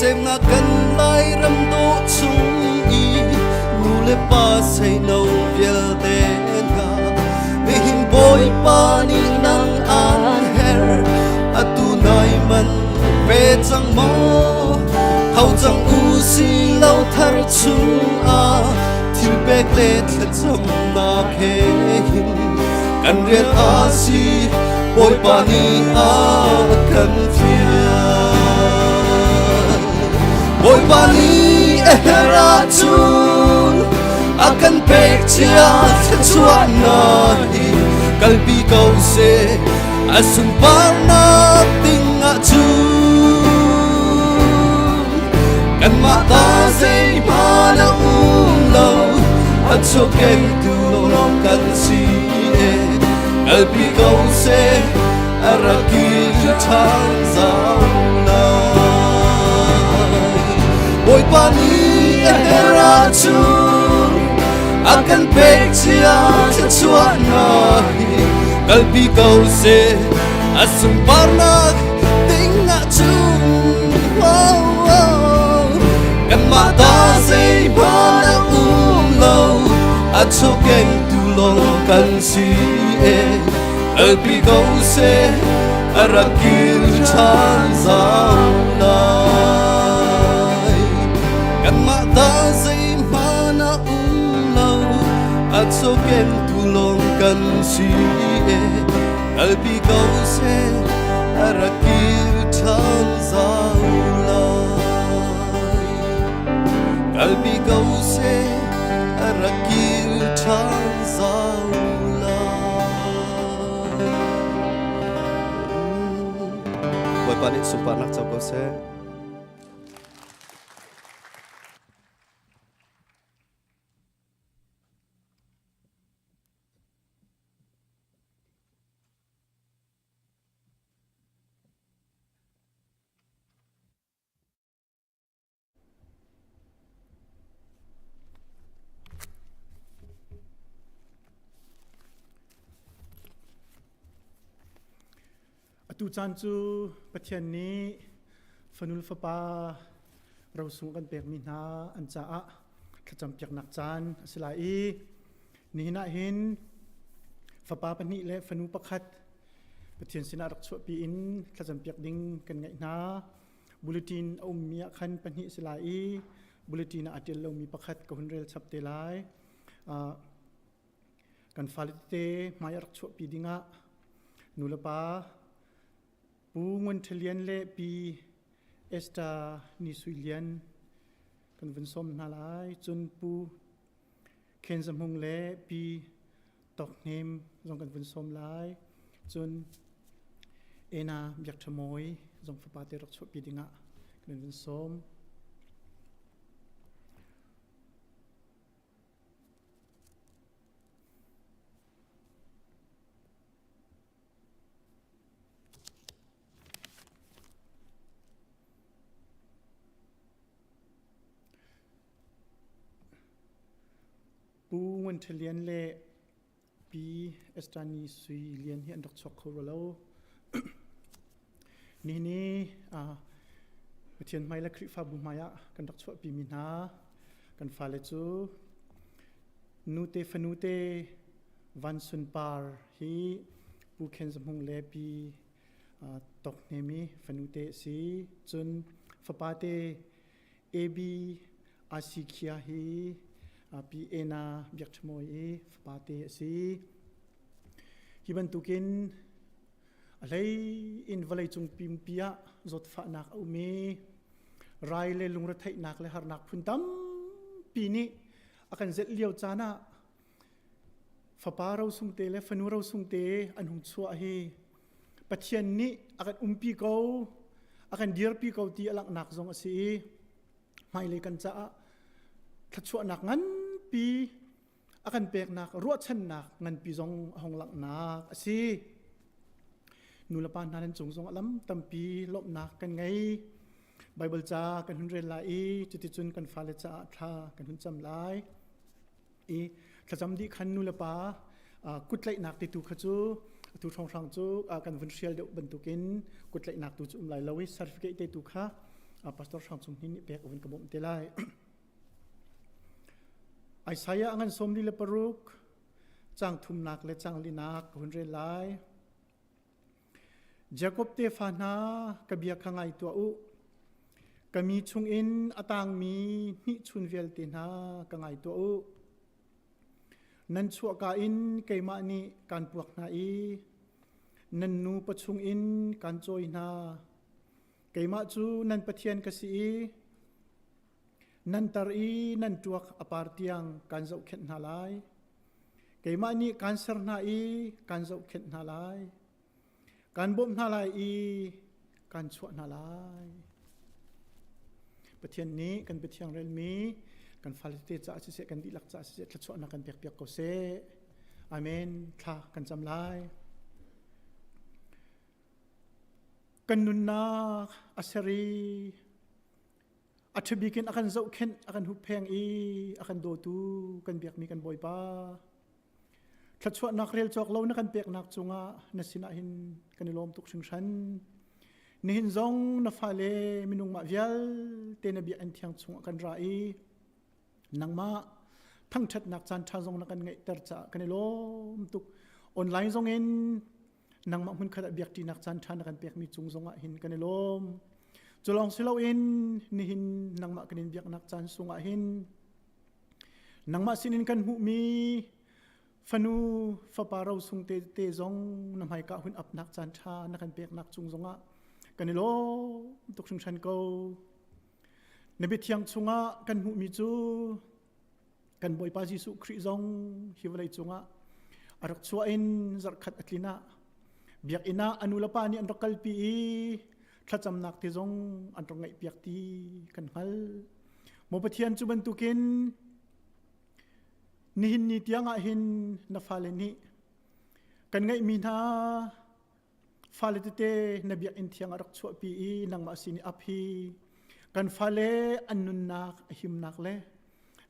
Semnak kan Lairam dawh chung i nu le pa seino vialte hna nihin Bawipa nih nang aan her atu nai man pe cang maw tho cang u si lo thar chung ah thil pek le thlacamnak he hin kan rian a si Bawipa nih a kan fial Bawipa nih a herh ahcun a kan pek cia thluachuahnak hi kalpi ko seh a sunparnak ding ahcun kanmah ta zeihmanh a um. A chokengtu lawng kan si e kalpi ko seh a rak kir ṭhan zau lai. Bawipa nih a herh ahcun a kan pek cia thluachuahnak hi kalpi ko seh a sunparnak ding ahcun oh, oh. kanmah ta zeihmanh a um lo a chokengtu lawng kan si e kalpi ko seh a rak kir ṭhan zau lai kanmah ta zeihmanh a um lo a chokengtu lawng kan si e kalpi ko seh a rak kir ṭhan zau lai kalpi ko seh a rak kir ṭhan zau lai Bawipa nih sunparnak co ko seh. Atu caan cu Pathian nih fanul fapa rosung kan pekmi hna an caah thlacampiaknak caan a si lai i nihin ah hin fapa pahnih le fanu pakhat Pathian sinah rak chuahpi in thlacampiak ding kan ngeih hna. Bulletin a ummi ah khan pahnih si lai i bulletin ah a ṭial lomi pakhat ka hun rel chap te lai. Kan fale tete hmai a rak chuahpi dingah nulepa Pu Ngun Ṭha Lian le Pi Esther Ni Sui Lian kan vun sawm hna lai. Cun Pu Khen Za Hmung le Pi Tawk Hnem zong kan vun sawm lai. Cun Ena Biak Ṭha Mawi zong fapa te rak chuahpi dingah kan vun sawm. Pu Ngun Ṭha Lian le Pi Estani Sui Lian hi an rak chuak kho rua lo. Nihin i Pathian hmai le Khrihfabu hmai ah kan rak chuahpimi hna kan fale cu nute fanute Van Sunpar hi Pu Khen Za Hmung le Pi Tawk Hnem i fanute a si. Cun fapate AB Asi Khia hi Pi Ena Biak Ṭha Mawi i fapate a si. Hi bantukin a hlei in vawleicung pumpi ah zawtfahnak a um i rai le lungretheihnak le harnak phun tampi nih a kan zelh lio caan ah fapa rosung te le fanu rosung te an hung chuah hi Pathian nih a kan umpi ko a kan dirpi ko ti a langhnak zong a si i hmailei kan caah thluachuahnak nganpi a kan peknak ruahchannak nganpi zong a hung langhnak a si. Nulepa hna nan cung zong a lam tampi lawmhnak kan ngei. Bible ca kan hun rel lai i cuticun kan fale caah thla kan hun cam lai. I thlacam dih khan nulepa kutlaihnak ti tu kha cu atu hrawnghrang cu kan vun hrial deuh bantukin kutlaihnak tu cu um lai lo i certificate te tu kha pastor Hrang Cung Hnin nih pek a vun ka bawmh te lai. Isaiah a ngan 46 cang thumnak le cang linak ka hun rel lai. Jakob tefa hna ka bia kha ngai tuah u. Ka mi chungin a tangmi hnihchun vialte hna ka ngai tuah u. Nan chuahka in keimah nih kaan puak hna i nan nu pachung in kaan cawi hna. Keimah cu nan Pathian ka si i Nan tar i nan ṭuak a par tiang kaan zohkhenh hna lai. Keimah nih kaan ser hna i kaan zohkhenh hna lai. Kaan bawmh hna lai i kaan chuah hna lai. Pathian nih kan biathiang relmi Kan fale tete caah siseh, kan dihlak caah siseh, thluachuahnak kan pekpiak ko seh. Amen. Thla kan cam lai. Kan nunnak a ser i a ṭhabik in a kan zohkhenh, a kan huppheng i a kan dawtu kan biakmi kan Bawipa. Thluachuahnak rel cawk lo na kan peknak cungah na sinah hin kan i lawm tuk hringhran. Nihin zong na fale minung mah vialte na biakinn thiang chungah kan ra i nangmah thangṭhatnak caan ṭha zong na kan ngeihter caah kan i lawm tuk. Online zong in nangmah hmunkhat ah biakṭinak caan ṭha na kan pekmi cung zongah hin kan i lawm. Cu lawng si loin nihin nangmah kan in biaknak caan sungah hin nangmah sinin kan hmuhmi fanu fapa rosung te te zong na hmaika hun apnak caan ṭha na kan peknak cung zongah kan i lawm tuk hringhran ko. Na biathiang chungah kan hmuhmi cu kan Bawipa Jesuh Khrih zong hi vawlei cungah a rak chuah in zarhkhat a tlin ah biakinn ah a nu le pa nih an rak kalpi i thlacamnak te zong an rak ngaihpiak ti kan hngal. Maw Pathian cu bantukin nihin ni tiang ah hin na fale nih kan ngeihmi hna fale tete na biakinn thiang a rak chuahpi i nangmah sin i ap hi kan fale an nunnak a himnak le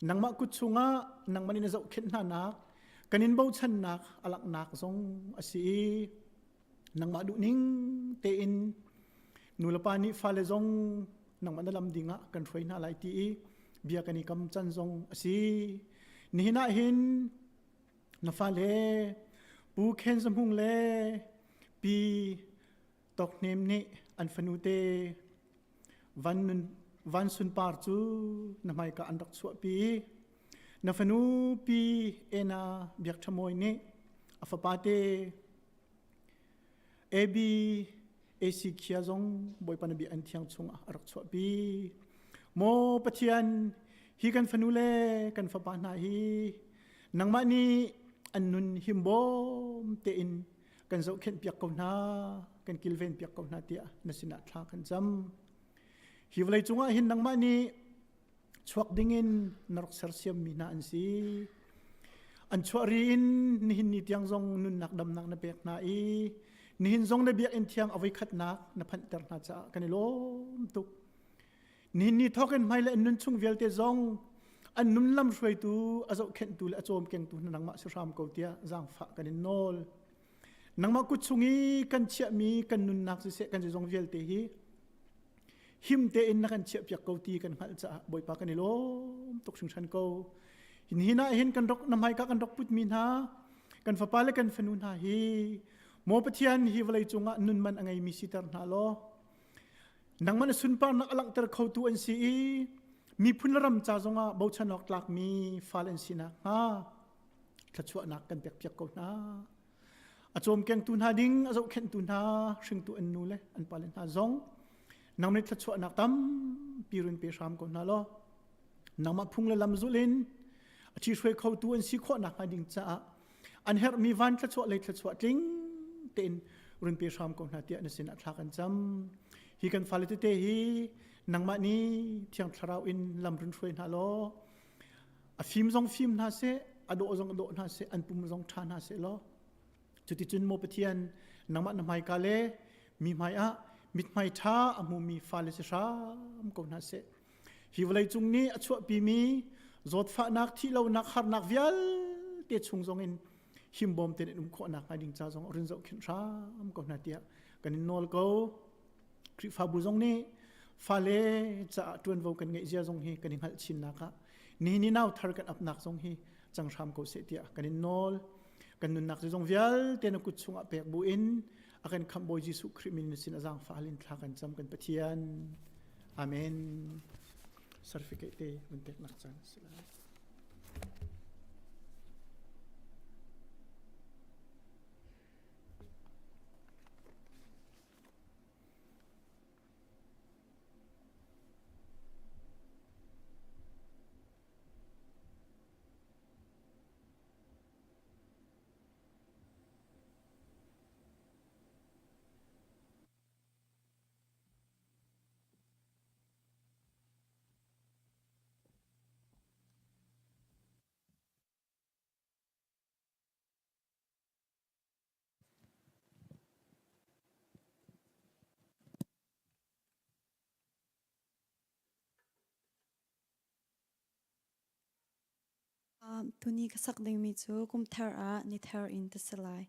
nangmah kut chungah nangmah nih na zohkhenh hna nak kan in bochannak a langhnak zong a si i nangmah duhning tein nulepa nih fale zong nangmah na lam ding ah kan hruai hna lai ti i bia kan i kam can zong a si. Nihin ah hin na fale Pu Khen Za Hmung le Pi Tawk Hnem nih an fanute Van, Nun, Van Sunpar cu na hmaika an rak chuahpi. Na fanu Pi Ena Biak Ṭha Mawi nih a fapate AB AC Khia zong Bawipa na biakinn thiang chungah a rak chuahpi. Maw Pathian, hi kan fanu le kan fapa hna hi nangmah nih an nun himbawm tein kan zohkhenh piak ko hna, kan kilven piak ko hna tiah na sinah thla kan cam. Hi vawlei cungah hin nangmah nih chuak dingin na rak sersiammi hna an si. An chuah ri in nihin ni tiang zong nunnak damnak na pek hna i nihin zong na biakinn thiang a voikhatnak na phanhter hna caah kan i lawm tuk. Nihin ni thawk in hmailei an nun chung vialte zong an nun lam hruaitu a zohkhenhtu le a cawmkengtu hna nangmah si hram ko tiah zaangfah kan in nawl. Nangmah kut chung i kan chiahmi kan nunnak siseh kan zeizong vialte hi him tein na kan chiahpiak ko ti kan hngalh caah Bawipa kan i lawm tuk hringhran ko. Hin ah hin kan rak na hmaika kan rak putmi hna kan fapa le kan fanu hna hi maw Pathian hi vawlei cungah nun man a ngeimi siter hna law nangmah na sunparnak a langhter khotu an si i miphun le ram ca zongah bochan awk tlakmi fal an si nakhnga thluachuahnak kan pekpiak ko hna. A cawmkengtu hna ding, a zohkhenhtu hna, hringtu an nu le an pale hna zong nang nih thluachuahnak tampi run pe hram ko hna law nangmah phung le lam zulh in a ṭhihruai khotu an si khawh nakhnga ding caah an herhmi van thluachuah lei thluachuah tling tein run pe hram ko hna tiah na sinah thla kan cam. Hi kan fale tete hi nangmah nih Thiang Thlarau in lam run hruai hna law a fim zong fim hna seh a dawh zong dawh hna seh an pum zong ṭha hna seh law cuticun maw Pathian nangmah na hmaika le mi hmai ah mithmai ṭha a hmumi fale si hram ko hna seh hi vawlei cung nih a chuahpimi zawtfahnak thihlonak harnak vialte chung zong in himbawm tein an um khawh nakhnga ding ca zong run zohkhenh hram ko hna tiah kan in nawl ko Khrihfabu zong nih fale caah ṭuanvo kan ngeih zia zong hi kan i hngalh chinnak ah nihin i nau thar kan apnak zong hi cang hram ko seh tiah kan in nawl. Kan nunnak zong vialte na kut chungah pek bu in a kan khamh Bawi Jesuh Khrih min sin a zaangfah halin thla kan cam kan Pathian. Amen. Certificate te vun peknak caan a si lai. Tuni ka sak dingmi cu kum thar ah ni thar in ti si lai.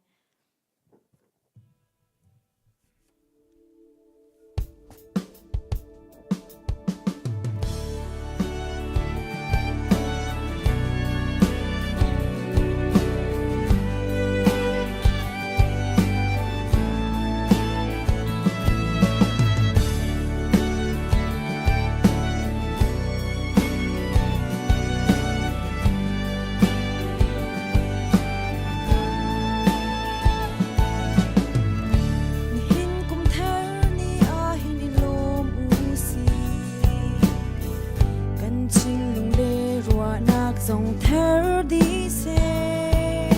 Nihin kum thar ni ah hin i lawm u si. Kan thinlung le ruahnak zong thar dih seh.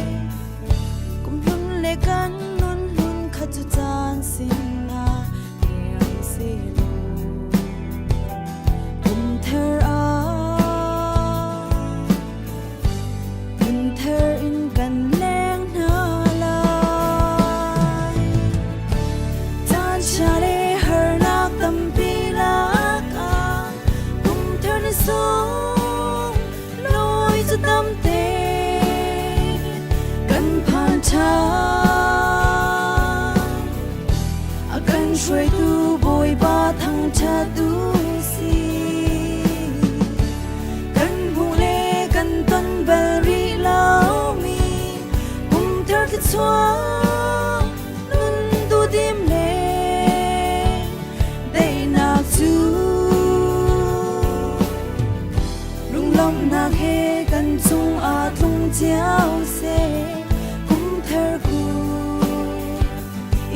Kum hlun le kan nun hlun kha cu caan sinah liam sehlaw. Kum thar ah kum thar in kan leng hna lai. Caan chia le harnak tampi lakah kum thar ni sung loi cu tamte kan phan ṭhan. A kan hruaitu Bawipa thangṭhat u si. Kan hmuh le kan ton bal rih lomi kum thar thluachuah nun duhdim le daihnak cu lunglawmhnak he kan cungah tlung cio seh. Kum thar ku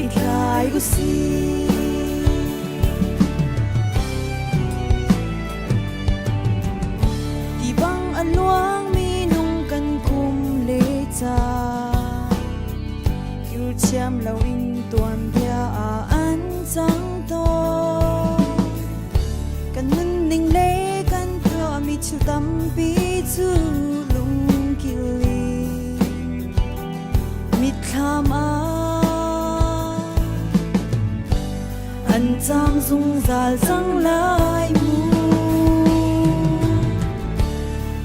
i tlai u sih. Ti bang a luangmi nung kan kum le ca Kir thiam loin tuanbia ah an cang tawn. Kan nunning le kan tuahmi thil tampi cu lungkil in mitthlam ah an cam zungzal cang lai mu.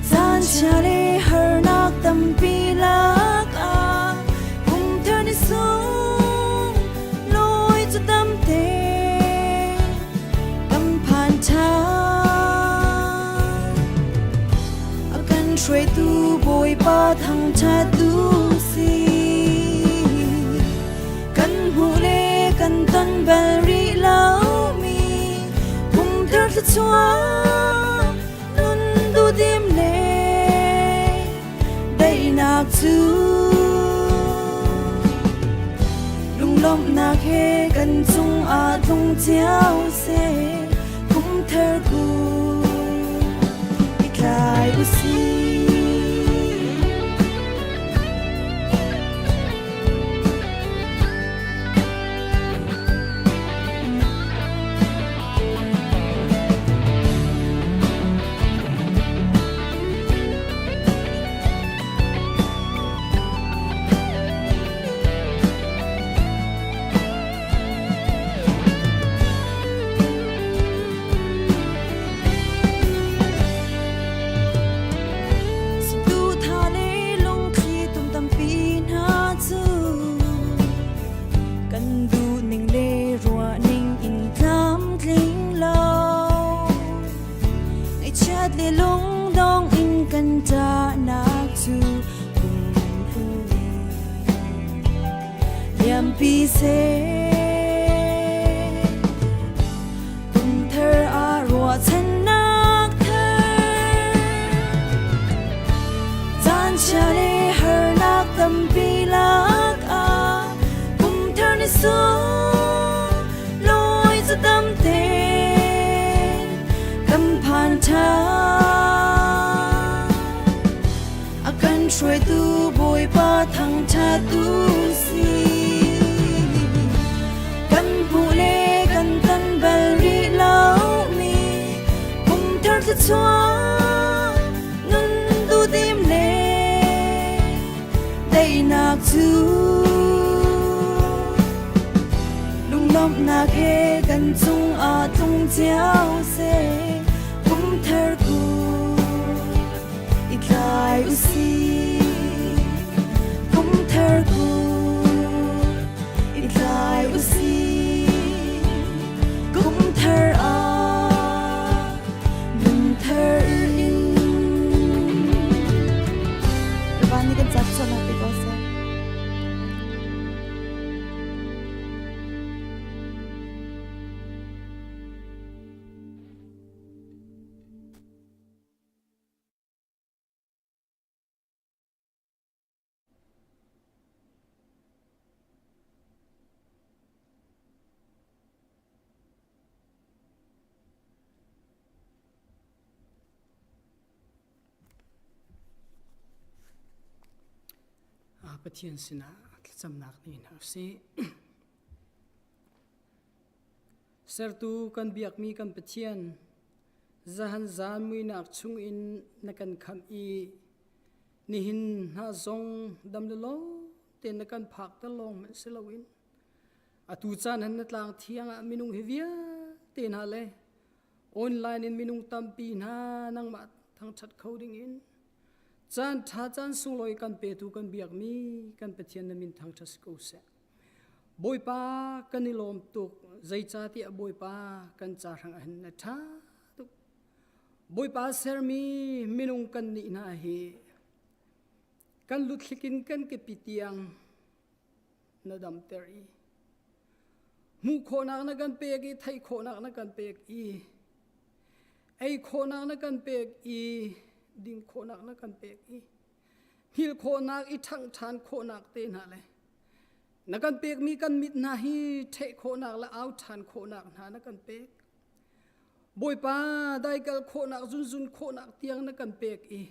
Caan chia le harnak tampi lakah kum thar ni sung lawi cu tamte kan phan ṭhan. A kan hruaitu Bawipa thangṭhat u si. Kan hmuh le kan ton bal rih lomi kum thar thluachuah nun duhdim le daihnak cu lunglawmhnak he kan cungah tlung cio seh. Kum thar ku i tlai u sih. Saduhthah le lungthli tum tampi hna cu kan duhning le ruahning in tlamtling lo. Ngaihchiat le lungdong in kan ṭahnak cu kumhlun liampi seh. Kum thar ah ruahchannak thar caan chia le harnak tampi lakah kum thar ni sung lawi cu tamte kan phan ṭhan. A kan hruaitu Bawipa thangṭhat u si. Kan hmuh le kan ton bal rih lomi kum thar thluachuah nun duhdim le daihnak cu lunglawmhnak he kan cungah tlung cio seh. Kum thar ku i tlai u. Usih, kum thar kut i tlai usih, kum thar ah nun thar in. Van nih kan ca cawnnak pe ko seh. Pathian sinah thlacamnak nei hna usih. Sertu kan biakmi kan Pathian, zahan zan muinak chungin na kan khamh i nihin hna zong dam le lawm tein na kan phak ter lawng hmanh si loin atu caan han na tlang thiang ah minung hi vialte hna le online in minung tampi hna nangmah thangṭhat kho ding in caan ṭha caan sunglawi kan petu kan biakmi kan Pathian na min thangṭhat si ko seh. Bawipa kan i lawm tuk zeicahtiah Bawipa kan ca hrang ah hin na ṭha tuk. Bawipa sermi minung kan nih hna hi kan luthlik in kan kepi tiang na damter i hmuh khawhnak na kan pek i theih khawhnak na kan pek i ei khawhnak na kan pek i ding khawhnak na kan pek i hngilh khawhnak i ṭhangh ṭhan khawhnak te hna le na kan pekmi kan mit hna hi ṭheh khawhnak le au ṭhan khawhnak hna na kan pek. Bawipa daikal khawhnak zunzun khawhnak tiang na kan pek i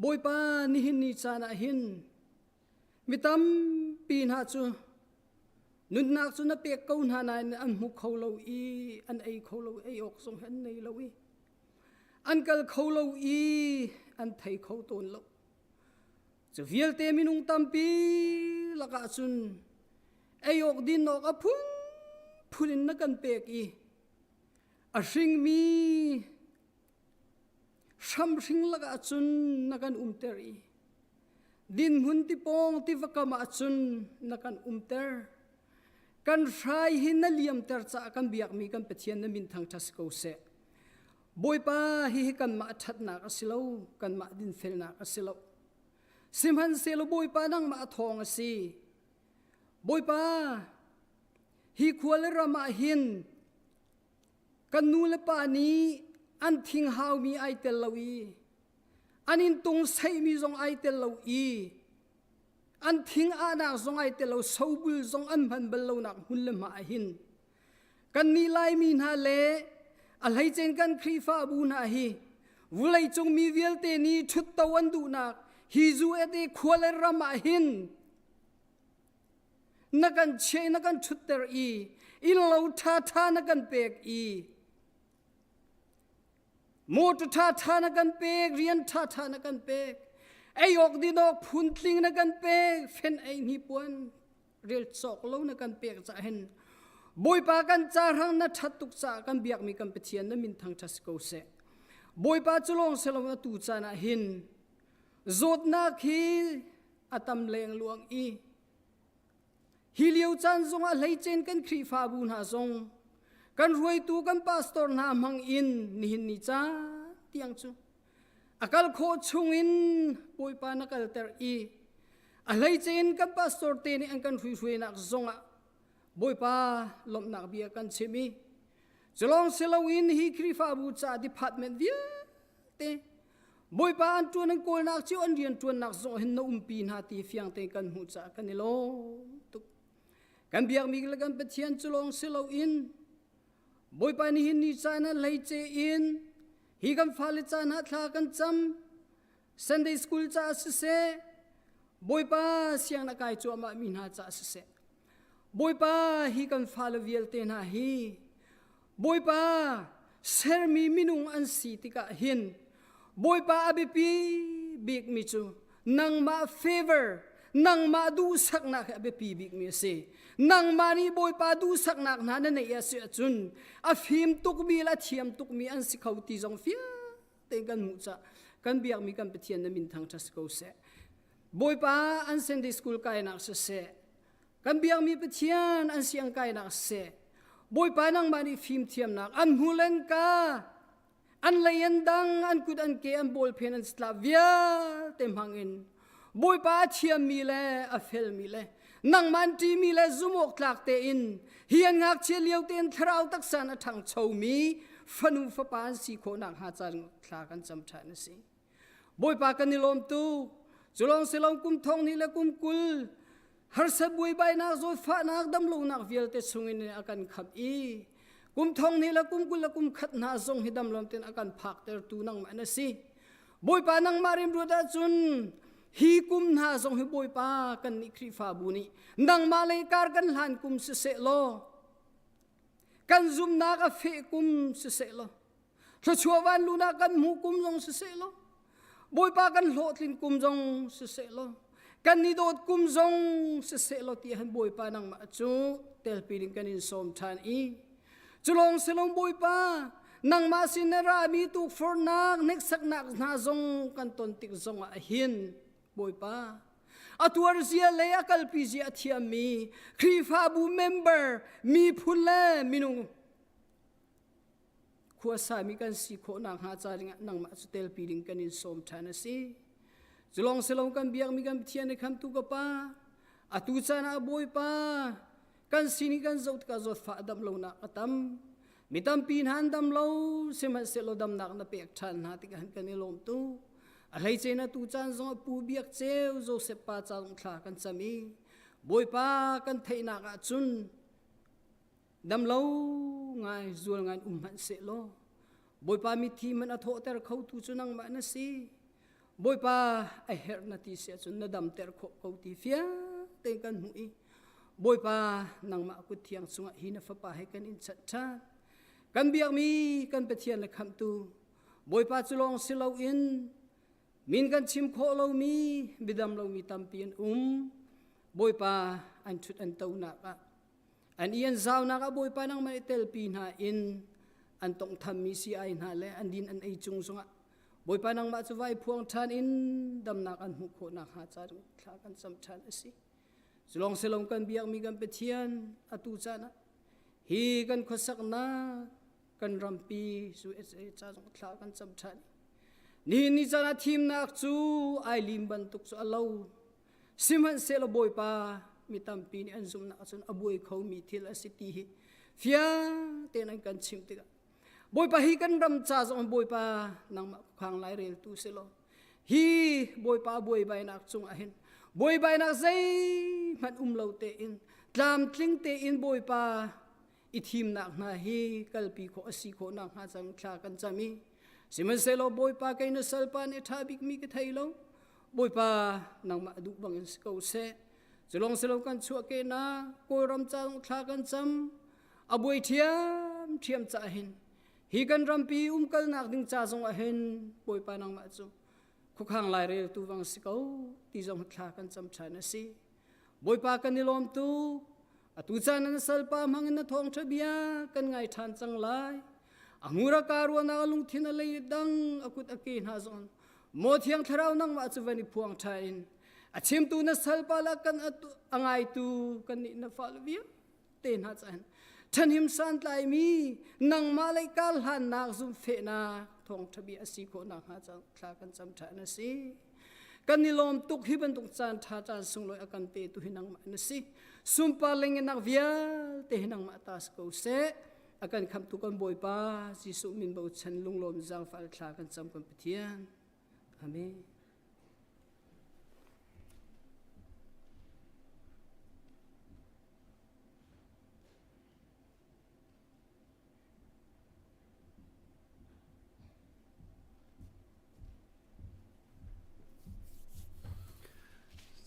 Bawipa nihin ni caan ah hin mi tampi hna cu nunnak cu na pek ko hna nain an hmu kho lo i an ei kho lo ei awk zong hi an nei lo i An kal kho lo i an thei kho tawn lo. Cu vialte minung tampi lakah cun ei awk din awk a phunphun in na kan pek i a hringmi hramhring lakah cun na kan umter i dinhmun tipawng tiva kam ah cun na kan umter. Kan hrai hi na liamter caah kan biakmi kan Pathian na min thangṭhat si ko seh. Bawipa hihi kanmah ṭhatnak a si lo, kanmah dinfelnak a si lo. Sihmanhsehlaw Bawipa nangmah thawng a si. Bawipa, hi khua le ram ah hin kan nu le pa nih an thing haumi ai tel lo i an inntung seihmi zong ai tel lo i an thing ahnak zong ai tel lo sobul zong an hman bal lonak hmun le hma ah hin Kannih Laimi hna le a hleicen kan Khrihfabu hna hi vuleicung mi vialte nih ṭhutto an duhnak hi zu et i khua le ram ah hin na kan chiah na kan ṭhutter i innlo ṭhaṭha na kan pek i motor ṭhaṭha na kan pek rian ṭhaṭha na kan pek ei awk din awk phuntling na kan pek fen ei hnipuan rel cawk lo na kan pek cah hin Bawipa kan ca hrang na ṭhat tuk caah kan biakmi kan Pathian na min thangṭhat si ko seh. Bawipa cu lawng si lo na tu caan ah hin zawtnak hi a tam leng luang i hi lio caan zongah hleicen kan Khrihfabu hna zong kan ruaitu kan pastor hna hmang in nihin ni caan tiang cu a kal khawh chungin Bawipa na kalter i A hleice in kan pastor te nih an kan hruihruainak zongah Bawipa lawmhnak bia kan chim i culawng si loin hi Khrihfabu ca department vialte Bawipa an ṭuan an kawlnak cio an rian ṭuannak zong hin na umpi hna ti fiang tein kan hmuh caah kan i lawm tuk. Kan biakmi le kan Pathian cu lawng si loin Bawipa nihin ni caan ah hleice in hi kan fale caan ah thla kan cam Sunday school caah siseh, Bawipa siang na kai cuahmah mi hna caah siseh, Bawipa hi kan fale vialte hna hi Bawipa sermi minung an si tikah hin Bawipa a biapi bikmi cu nangmah favor nangmah duhsaknak hi a biapi bikmi a si. Nangmah nih Bawipa duhsaknak hna na neih a si ahcun a fim tukmi le a thiam tukmi an si kho ti zong fiang tein kan hmuh caah. Kan biakmi kan Pathian na min thangṭhat si ko seh. Bawipa an Sunday school kainak siseh, kan biakmi Pathian an siang kainak siseh, Bawipa nangmah nih fimthiamnak an hmulen ka an lei an dang an kut an ke an bawlphen an sitla vialte hmangin Bawipa a thiammi le a felmi le nangmah an ṭimi le zumawk tlak tein hi an ngakchia lio tein thlarau taksa in a ṭhangchomi fanu fapa an si khawh nakhnga ca thla kan cam ṭhan a si. Bawipa kan i lawm tuk. Culawng silong kum thong ni le kum 20 harsat buaibainak zawtfahnak damlonak vialte chungin a kan khamh i kum thong ni le kum 20 le kum khat hna zong hi damlom ten a kan phaktertu nangmah na si. Bawipa nangmah rimruat ahcun hi kum hna zong hi Bawipa kan nih Khrihfabu nih nangmah lei kar kan hlan kum siseh law kan zumnak a feh kum siseh law thluachuah vanlunak kan hmuh kum zong siseh law Bawipa kan hlawhtlin kum zong siseh law kan i dawt kum zong siseh law ti han Bawipa nangmah cu telpi ding kan in sawm ṭhan i culawng silong Bawipa nangmah sin na rami tukforhnak hneksaknak hna zong kan ton tik zong ah hin Bawipa a tuar zia le a kalpi zia a thiammi Khrihfabu member miphun le minung khuasami kan si khawh nakhnga ca dingah nangmah cu telpi ding kan in sawm ṭhan a si. Culong silong kan biakmi kan Pathian i khamtu ka Pa, atu caan ah Bawipa, kan sin i kan zoh tikah zawtfah dam lonak a tam. Mi tampi hna an dam lo, sihmanhsehlaw damnak na pek ṭhan hna tikah kan i lawm tuk. A hleice na tu caan zong Pu Biak Ceu Joseph pa ca zong thla kan cam i Bawipa kan theihnak ah cun Dam lo ngai zual ngai um hmanh seh law Bawipa mithi hmanh a thawhter khotu cu nangmah na si. Bawipa a herh na ti si ahcun na damter khawh ko ti fiang tein kan hmuh i Bawipa nangmah kut thiang chungah hi na fapa he kan in chanh ṭhan. Kan biakmi kan Pathian le khamhtu Bawipa cu lawng si loin min kan chim khawh lomi midam lomi tampi an um. Bawipa an ṭhut an tonak ah An i an zaunak ah Bawipa nangmah i telpi hna in an tonghthammi si ai hna le an din an ei cung zongah Bawipa nangmah cu vai phuang ṭhan in damnak an hmuh khawh nakhnga ca thla kan cam ṭhan a si. Culong silong kan biakmi kan Pathian atu caan ah hi kan khuasaknak kan rampi USA ca zong thla kan cam ṭhan. Nihin ni caan ah thimnak cu ai lim bantuk cu a lo. Sihmanhsehlaw Bawipa mi tampi nih an zumhnak ahcun a buai khomi thil a si ti hi fiang tein an kan chimh tikah Bawipa hi kan ram ca zong Bawipa nangmah khukhang laireltu si law hi Bawipa buaibainak cungah hin buaibainak zeihmanh um lo tein tlamtling tein Bawipa i thimnak hna hi kalpi khawh a si khawh nakhnga cang thla kan cam i sihmanhsehlaw Bawipa kei na salpa nih ṭha bikmi ka thei lo Bawipa nangmah duh bangin si ko seh culong silo kan chuah ke na Kawlram ca thla kan cam a buai ṭhiam ṭhiam ca hin hi kan rampi umkalnak ding ca zong ah hin Bawipa nangmah cu khuakhang lairel tu vang si ko ti zong thla kan cam ṭhan a si Bawipa kan i lawm tuk atu caan na salpa hmang in na thawngṭha bia kan ngai ṭhan cang lai a hmur a ka ruahnak a lungthin a lei dang a kut a ke hna zong maw thiang thlarau nangmah cu van i phuang ṭha in a chimtu na salpa la kan a ngaitu kan nih na fal vialte hna caan ṭhanhim santlaimi nangmah lei kar hlannak zumhfehnak thawngṭha bia a si khawh nakhnga thla kan cam ṭhan a si Kan i lawm tuk hi bantuk caan ṭha caan sunglawi a kan petu hi nangmah na si. Sunpar lengenak vialte hi nangmah ta si ko seh. A kan khamtu kan Bawipa Jesuh min bochan lunglawm zaangfah thla kan cam kan Pathian. Amen.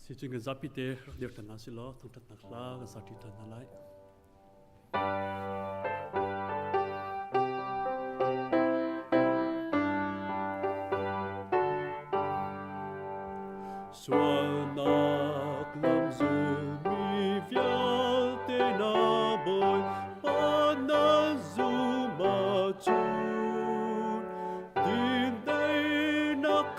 Sicun kan zapi te rak dir ṭhan hna sih law thangṭhatnak hla kan sa ṭi ṭhan hna lai. Sualnak lam zulmi vialte na bawi pa na zum ahcun dindaihnak.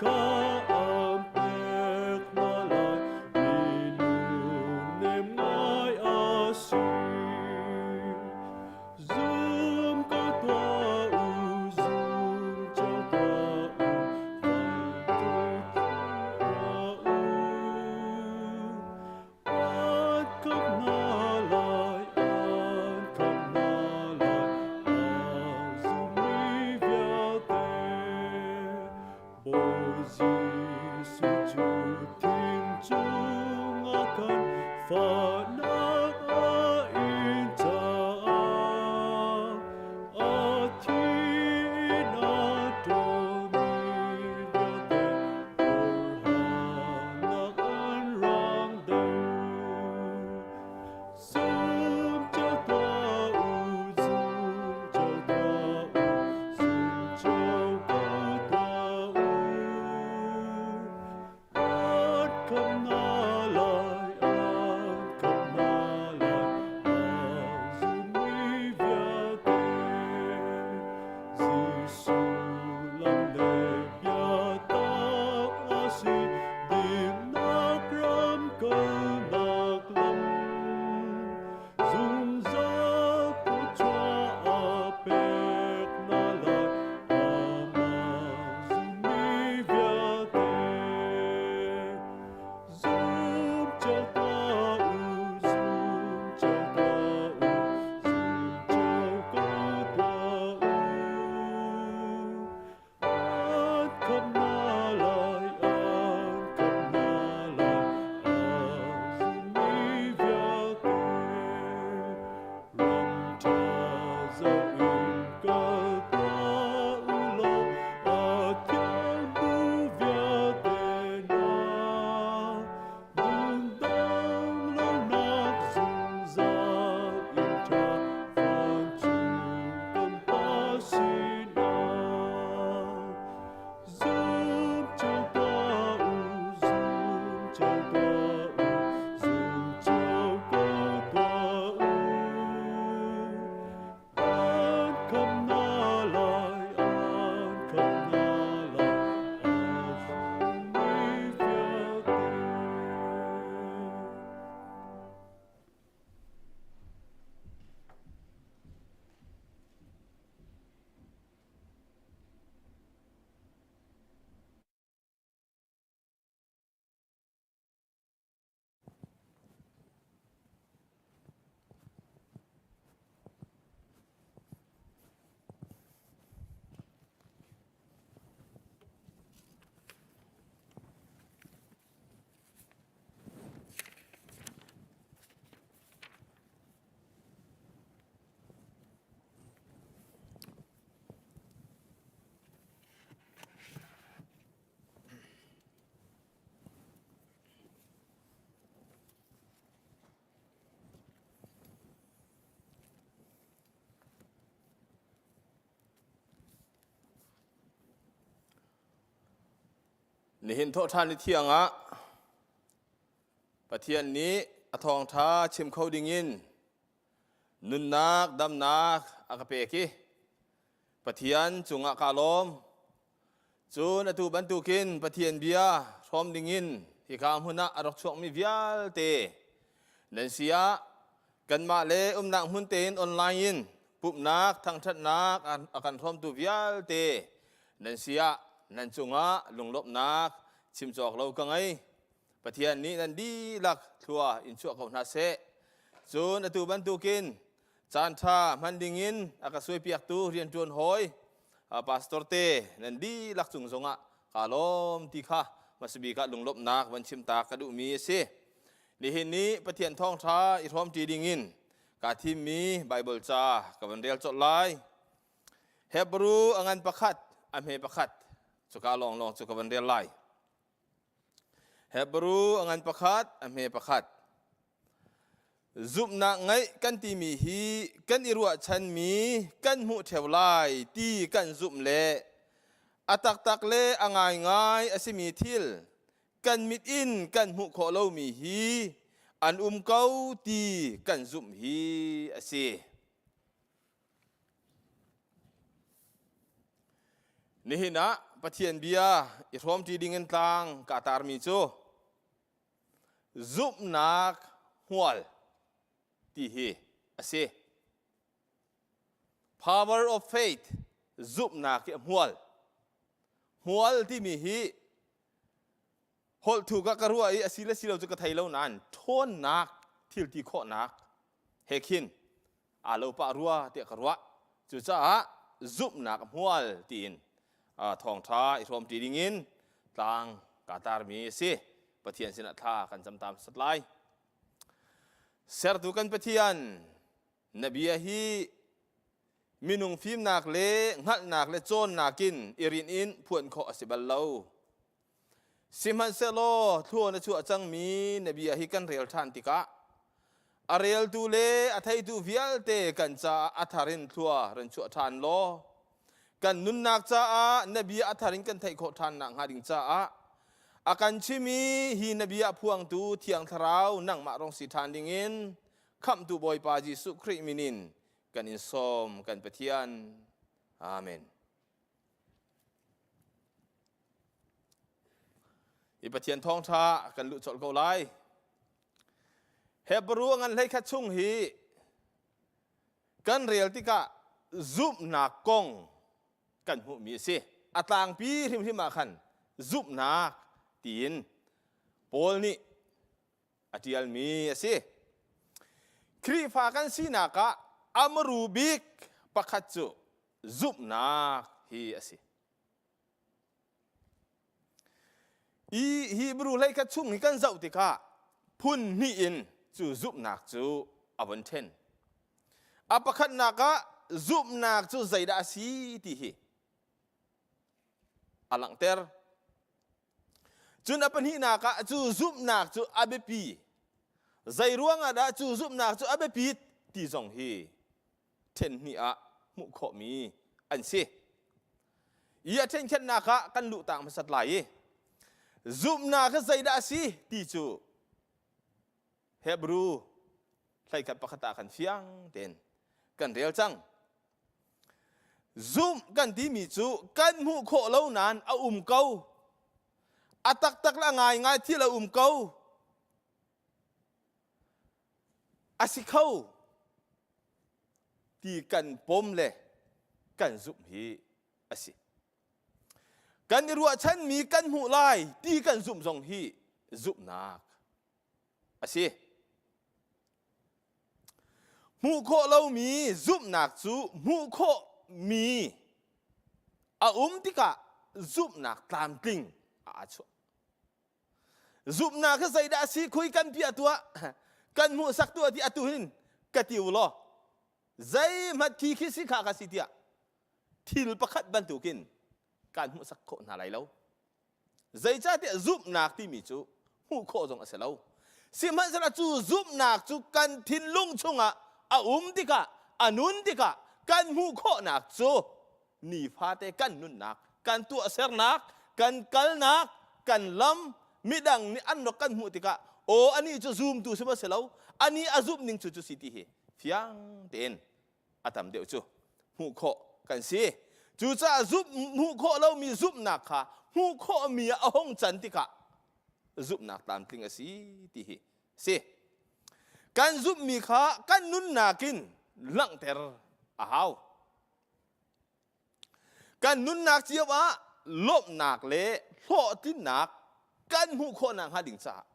Nihin thawhṭhan ni thiang ah Pathian nih a thawngṭha chim kho dingin nunnak damnak a ka pek i Pathian cungah kaa lawm. Cun atu bantukin Pathian bia hrawm dingin hika hmun ah a rak chuakmi vialte nan si ah kanmah le umnak hmun tein online in pumhnak thangṭhatnak a kan hrawmtu vialte nan si ah nan cungah lunglawmhnak chim cawk lo ka ngei. Pathian nih nan dihlak thlua in chuah ko hna seh. Cun atu bantukin caanṭha hman dingin a ka suaipiaktu rianṭuan hawi pastor te nan dihlak cung zongah kaa lawm ti kha hmasabik ah lunglawmhnak van chim ta ka duhmi a si. Nihin ni Pathian thawngṭha i hrawmṭi dingin kaa thimmi Baibal ca ka van rel colh lai. Hebru a ngan pakhat, a hme pakhat, cuka lawnglawng cu ka van rel lai. Hebru a ngan pakhat, a hme pakhat. Zumhnak ngeih kan timi hi kan i ruahchanmi kan hmuh ṭheo lai ti kan zumh le a taktak le a ngaingai a simi thil kan mit in kan hmuh khawh lomi hi an um ko ti kan zumh hi a si. Nihin ah Pathian bia i hrawmṭi dingin tlang ka tarmi cu zumhnak hmual ti hi a si. Power of faith zumhnak hi a hmual. Hmual timi hi holh thu ka ka ruah i a si le si lo cu ka thei lo nain ṭhawnnak thil ti khawhnak he khin aa lo pah rua tiah ka ruah. Cucaah zumhnak hmual tiin thawngṭha i hrawmṭi dingin tlang kaa tarmi a si. Pathian sinah thla kan cam tam sat lai. Sertu kan Pathian, na bia hi minung fimnak le hngalhnak le cawnnak in i rinh in phuan khawh a si bal lo. Sihmanhsehlaw thlua na chuah cangmi na bia hi kan rel ṭhan tikah a reltu le a theitu vialte kan caah a thar in thlua run chuah ṭhan law kan nunnak caah na bia a thar in kan theih khawh ṭhan nakhnga ding caah a kan chim i hi na bia phuangtu Thiang Thlarau nangmah rong si ṭhan dingin Khamhtu Bawipa Jesuh Khrih min in kan in sawm kan Pathian. Amen. I Pathian thawngṭha kan luh colh ko lai. Hebrew ngan hlei khat chung hi kan rel tikah zumhnak kong kan hmuhmi a si. A tlangpi hrimhrim ah khan zumhnak tiin Paul nih a ṭialmi a si. Khrihfa kan sinak ah a bik pakhat cu zumhnak hi a si. I Hebrew hleikhat chung hi kan zoh tikah phun hnih in cu zumhnak cu a von ṭhen. A pakhatnak ah zumhnak cu zeidah a si ti hi a langhter. Cun a pahnihnak ah cu zumhnak cu a biapi. Zei ruangah dah cu zumhnak cu a biapit ti zong hi ṭhen hnih ah hmuh khawhmi an si. I a ṭhenkhennak ah kan luh taang hmasat lai i zumhnak hi zeidah a si ti cu Hebrew hleikhat pakhat ah khan fiang tein kan rel cang. Zumh kan timi cu kan hmuh khawh lo nain a um ko. A taktak le a ngaingai thil a um ko. A si kho ti kan pom le kan zumh hi a si. Kan i ruahchanmi kan hmuh lai ti kan zumh zong hi zumhnak a si. Hmuh khawh lomi zumhnak cu hmuh khawhmi a um tikah zumhnak tlamtling aa chuah. Zumhnak hi zeidah a si khui kan piah tuah kan hmuhsak tuah ti atu hin ka ti u law zeihmanh khi khi si kha ka si tiah thil pakhat bantukin kan hmuhsak khawh hna lai lo. Zeicahtiah zumhnak timi cu hmuh khawh zong a si lo. Sihmanhsehlaw cu zumhnak cu kan thinlung chungah a um tikah a nun tikah kan hmuh khawhnak cu nifate kan nunnak, kan tuahsernak, kan kalnak, kan lam midang nih an rak kan hmuh tikah aw anih cu zumtu si maw si lo anih a zumh ning cu cu si ti hi fiang tein a tam deuh cu hmuh khawh kan si. Cucaah zumh hmuh khawh lomi zumhnak kha hmuh khawhmi ah a hung can tikah zumhnak tlamtling a si ti hi si. Kan zumhmi kha kan nunnak in langhter a hau. Kan nunnak cio ah lawmhnak le hlawhtlinnak kan hmuh khawh nakhnga ding caah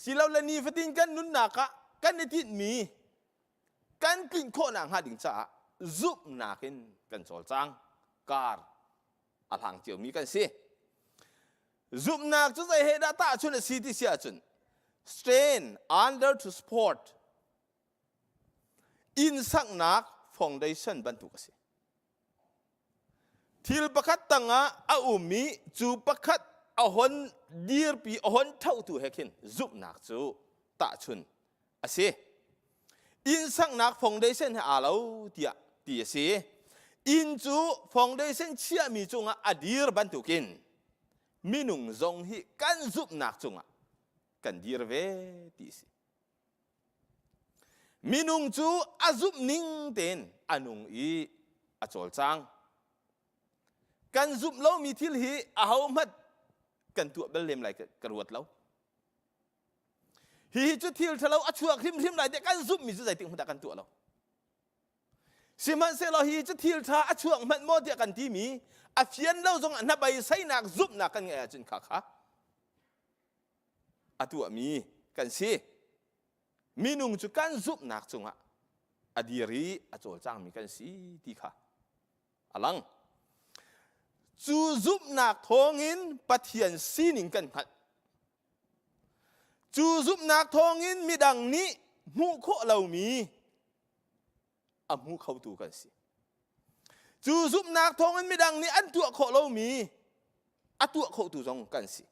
silole nifatin kan nunnak ah kan i tinhmi kan tlinh khawh nakhnga ding caah zumhnak in kan cawlcang kar a hlang ciomi kan si. Zumhnak cu zei he dah tahchunh a si ti si ahcun strain under to support inn saknak foundation bantuk a si. Thil pakhat tangah a ummi cu pakhat a hon dirpi a hon thotu he khin zumhnak cu tahchun a si. Inn saknak foundation he aa lo tiah ti a si. Inn cu foundation chiahmi cungah a dir bantukin minung zong hi kan zumhnak cungah kan dir ve ti a si. Minung cu a zumh ning tein a nung i a cawlcang. Kan zumh lomi thil hi ahohmanh kan tuah bal lem lai ka ruat lo. Hihi cu thil ṭhalo a chuak hrimhrim lai tiah kan zumhmi cu zeitik hmanh ah kan tuah lo. Sihmanhsehlaw hi cu thil ṭha a chuak hmanh maw tiah kan timi a fian lo zongah hnabeisainak zumhnak kan ngeih ahcun kha kha a tuahmi kan si. Minung cu kan zumhnak cungah a dir i a cawlcangmi kan si ti kha a lang. Cu zumhnak thawngin Pathian sining kan hngalh. Cu zumhnak thawngin midang nih hmuh khawh lomi a hmu khotu kan si. Cu zumhnak thawngin midang nih an tuah khawh lomi a tuah khotu zong kan si.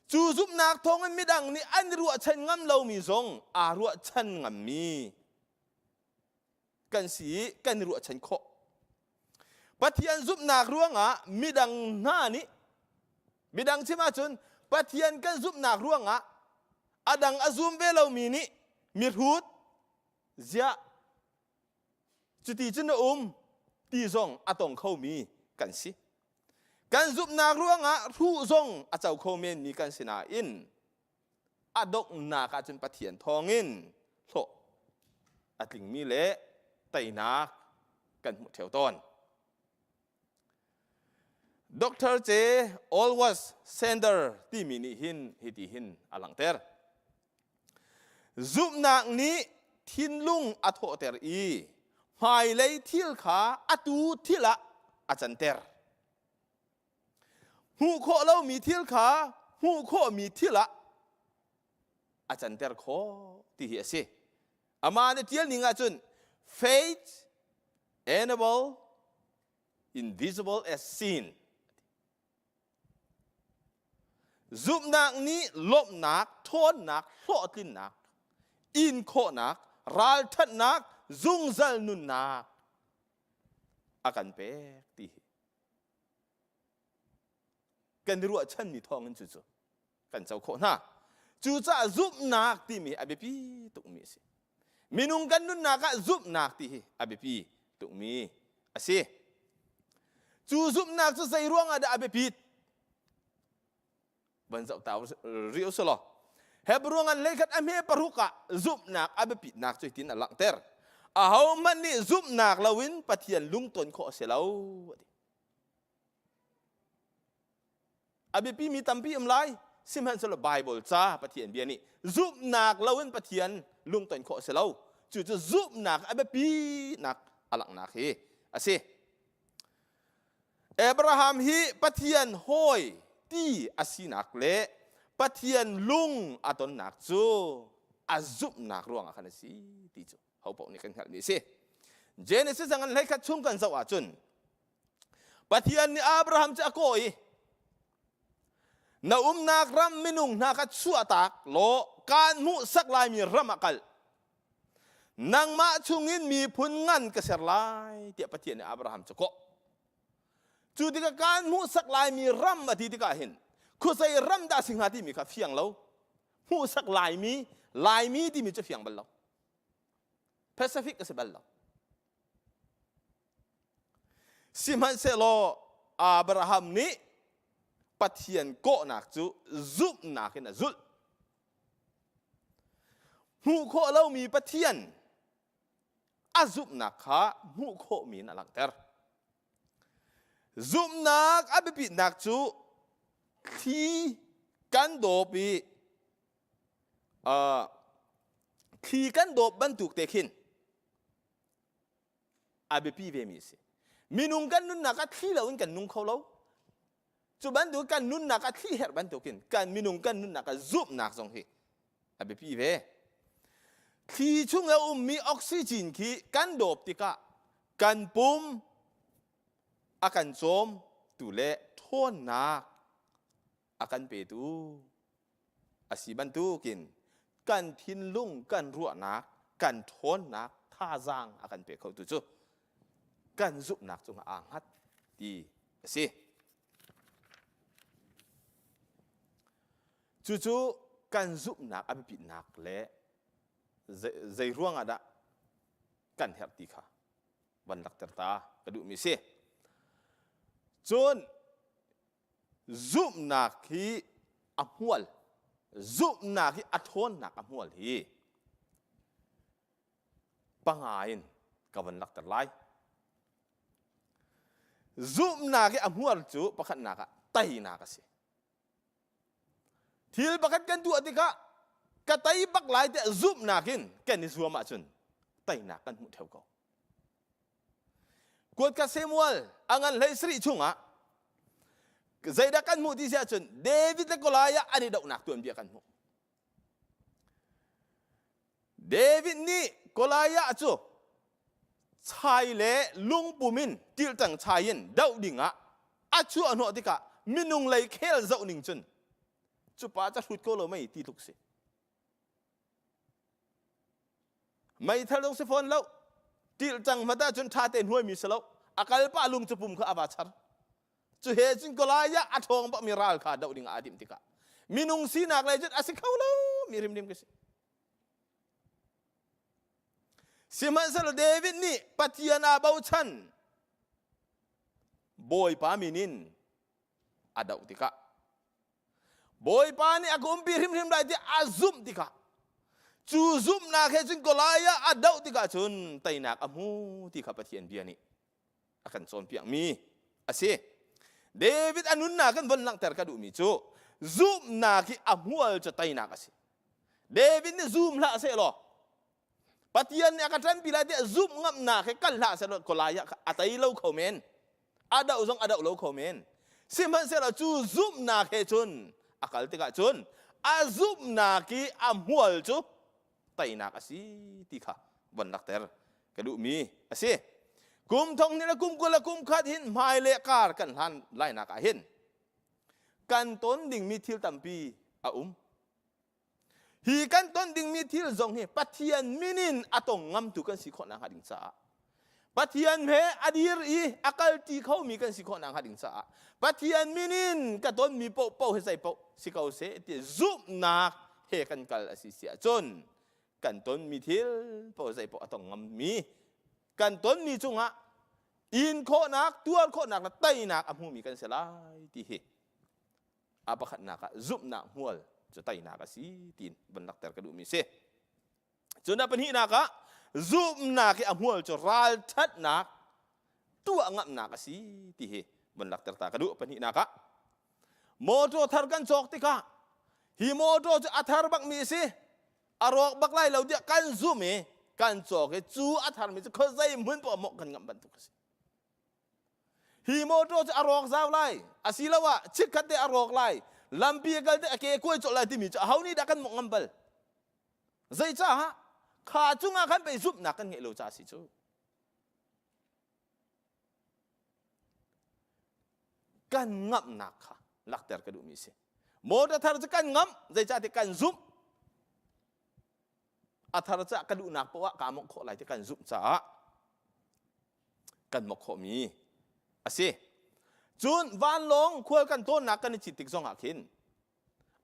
Cu zumhnak thawngin midang nih an ruahchan ngam lomi zong aa ruahchan ngammi kan si i kan i ruahchan khawh. Pathian zumhnak ruangah midang hna nih midang chim ahcun Pathian kan zumhnak ruangah a dang a zum ve lomi nih mihrut ziah cuti cun na um ti zong a tong khomi kan si. Kan zumhnak ruangah hruh zong a co kho menmi kan si nain a donghnak ahcun Pathian thawngin hlawh a tlingmi le teinak kan hmuh ṭheo tawn. Dr. J. Always Sander timi nih hin hiti hin a langhter. Zumhnak nih thinlung a thawhter i hmailei thil kha atu thil ah a canter. Hmuh khawh lomi thil kha hmuh khawhmi thil ah a canter khawh ti hi a si. Amah nih ṭial ning ahcun faith enable invisible as seen. Zumhnak nih lawmhnak, ṭhawnnak, hlawhtlinnak, in khawhnak, ralṭhatnak, zungzal nunnak a kan pek ti hi kan i ruahchanmi thawngin cucu kan co khawh hna. Cucaah zumhnak timi a biapi tukmi a si. Minung kan nunnak ah zumhnak ti hi a biapi tukmi a si. Cu zumhnak cu zei ruangah dah a biapit? Van zoh ta rih usih law. Hebrew ngan hleikhat a hme paruk ah zumhnak a biapitnak cu hitin a langhter. Ahohmanh nih zumhnak loin Pathian lungton khawh a si lo. A ti. A biapimi tampi um lai, sihmanhsehlaw Baibal ca Pathian bia nih zumhnak loin Pathian lungton khawh a si lo. Cucu zumhnak a biapinak a langhnak hi a si. Abraham hi Pathian hawi ti a sinak le Pathian lung a tonnak cu a zumhnak ruangah khan a si ti cu ho paoh nih kan hngalhmi a si. Genesis a ngan hleikhat chung kan zoh ahcun Pathian nih Abraham cu a kawh i na umnak ram minung hna kha chuahtak law kaan hmuhsak laimi ram ah kal. Nangmah chungin miphun ngan ka ser lai tiah Pathian nih Abraham cu kawh. Cu tikah kaan hmuhsak laimi ram a ti tikah hin khuazei ram dah si hnga timi kha fiang lo. Hmuhsak laimi, laimi timi cu fiang bal lo. Pacific a si bal lo. Sihmanhsehlaw Abraham nih Pathian kawhnak cu zumhnak in a zulh. Hmuh khawh lomi Pathian a zumhnak kha hmuh khawhmi in a langhter. Zumhnak a biapitnak cu thli kan dawp i uh, thli kan dawp bantuk te khin a biapi vemi a si. Minung kan nunnak ah thli loin kan nung kho lo. Cu bantuk kan nunnak ah thli herh bantukin kan minung kan nunnak ah zumhnak zong hi a biapi ve. Thli chung a ummi oxygen khi kan dawp tikah kan pum a kan cawm tu le ṭhawnnak a kan petu a si bantukin kan thinlung kan ruahnak kan ṭhawnnak thazaang a kan pe khotu cu kan zumhnak cungah aa hngat ti a si. Cucu kan zumhnak a biapitnak le zei ruang ah dah kan herh ti kha van lakter ta ka duhmi si. Cun zumhnak hi a hmual zumhnak hi a ṭhawnnak a hmual hi panga in ka van lakter lai zumhnak hi a hmual cu pakhatnak ah teinak a si thil pakhat kan tuah tikah ka tei bak lai tiah zumhnak in kan i zuam ahcun teinak kan hmuh theo ko Kuatka Samuel a ngan hlei sarih chungah zeidah kan hmuh ti si ahcun David le Goliath an i dohnak tuanbia kan hmuh. David nih Goliath cu chai le lungpum in tiltang chai in doh dingah a chuah hnawh tikah minung lei khel zoh ning cun cu pa ca hrut ko lo mei ti tluk si. Meithal zong si fawn lo. Tilh cang hmanh ahcun ṭha tein huaimi si lo. A kal pah lung cu pum kha a va char. Cu he cun Goliath a ṭhawng bakmi ral kha doh ding ah aa timh tikah minung sinak lei cun a si kho lo mi hrimhrim ka si. Sihmanhsehlaw David nih Pathian aa bochan. Bawipa min in a doh tikah Bawipa nih a ka umpi hrimhrim lai tiah a zumh tikah cu zumhnak he cun Goliath a doh tikah cun teinak a hmu ti kha Pathian bia nih a kan cawnpiakmi a si. David a nunnak kan von langhter ka duhmi cu zumhnak hi a hmual cu teinak a si. David nih zum hlah sehlaw Pathian nih a ka ṭanpi lai tiah zumh ngamnak he kal hlah sehlaw Goliath kha a tei lo kho men. A doh zong a doh lo kho men. Sihmanhsehlaw cu zumhnak he cun a kal tikah cun a zumhnak i a hmual cu teinak a si ti kha von lakter ka duhmi a si. Kum thong hnih le kum 20 le kum khat hin hmai le kar kan hlan lainak ah hin kan ton dingmi thil tampi a um. Hi kan ton dingmi thil zong hi Pathian min in a tong ngamtu kan si khawh nakhnga ding caah Pathian he a dir i a kalṭi khomi kan si khawh nakhnga ding caah Pathian min in ka tonmi paohpaoh hi zei paoh si ko seh ti zumhnak he kan kal a si si ahcun kan tonmi thil paoh zei paoh a tong ngammi kan tonmi cungah in khawhnak tuar khawhnak le teinak a hmumi kan si lai ti hi a pakhatnak ah zumhnak hmual cu teinak a si tiin van lakter ka duhmi si. Cun a pahnihnak ah zumhnak i a hmual cu ralṭhatnak tuah ngamnak a si ti hi van lakter ta ka duh pahnihnak ah motor thar kan cawk tikah hi motor cu a thar bakmi a si a rawk bak lai lo tiah kan zum i kan cawk i cu a tharmi cu khuazei hmun poah mawh kan ngamh bantuk a si Hi motor cu a rawk zau lai asiloah chikkhat te a rawk lai lampi a kal te a ke kuai colh lai timi cu aho nih dah kan mawh ngam bal zeicaah kha cungah khan pei zumhnak kan ngeih lo ca si cu kan ngamhnak kha lakter ka duhmi si motor thar cu kan ngamh zeicah ti kan zumh a thar caah ka duhnak poah kaa mawh khawh lai ti kan zumh caah kan mawh khawhmi a si. Cun vanlawng khual kan tlawnnak kan i cit tik zongah khin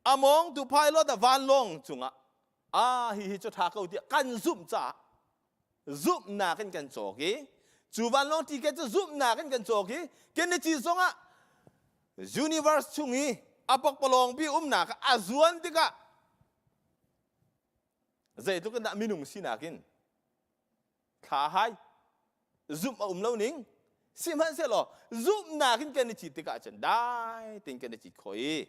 a mawngtu pilot a vanlawng cungah a hi hi cu ṭha ko tiah kan zumh caah zumhnak in kan cawk i cu vanlawng ticket cu zumhnak in kan cawk i kan i cit zongah universe chung i a pokpalawng bi umnak a zuan tikah zeitluk in dah minung sinak in thla hai zumh a um lo ning sihmanhsehlaw zumhnak in kan i cit tikah cun dai tein kan i cit khawh i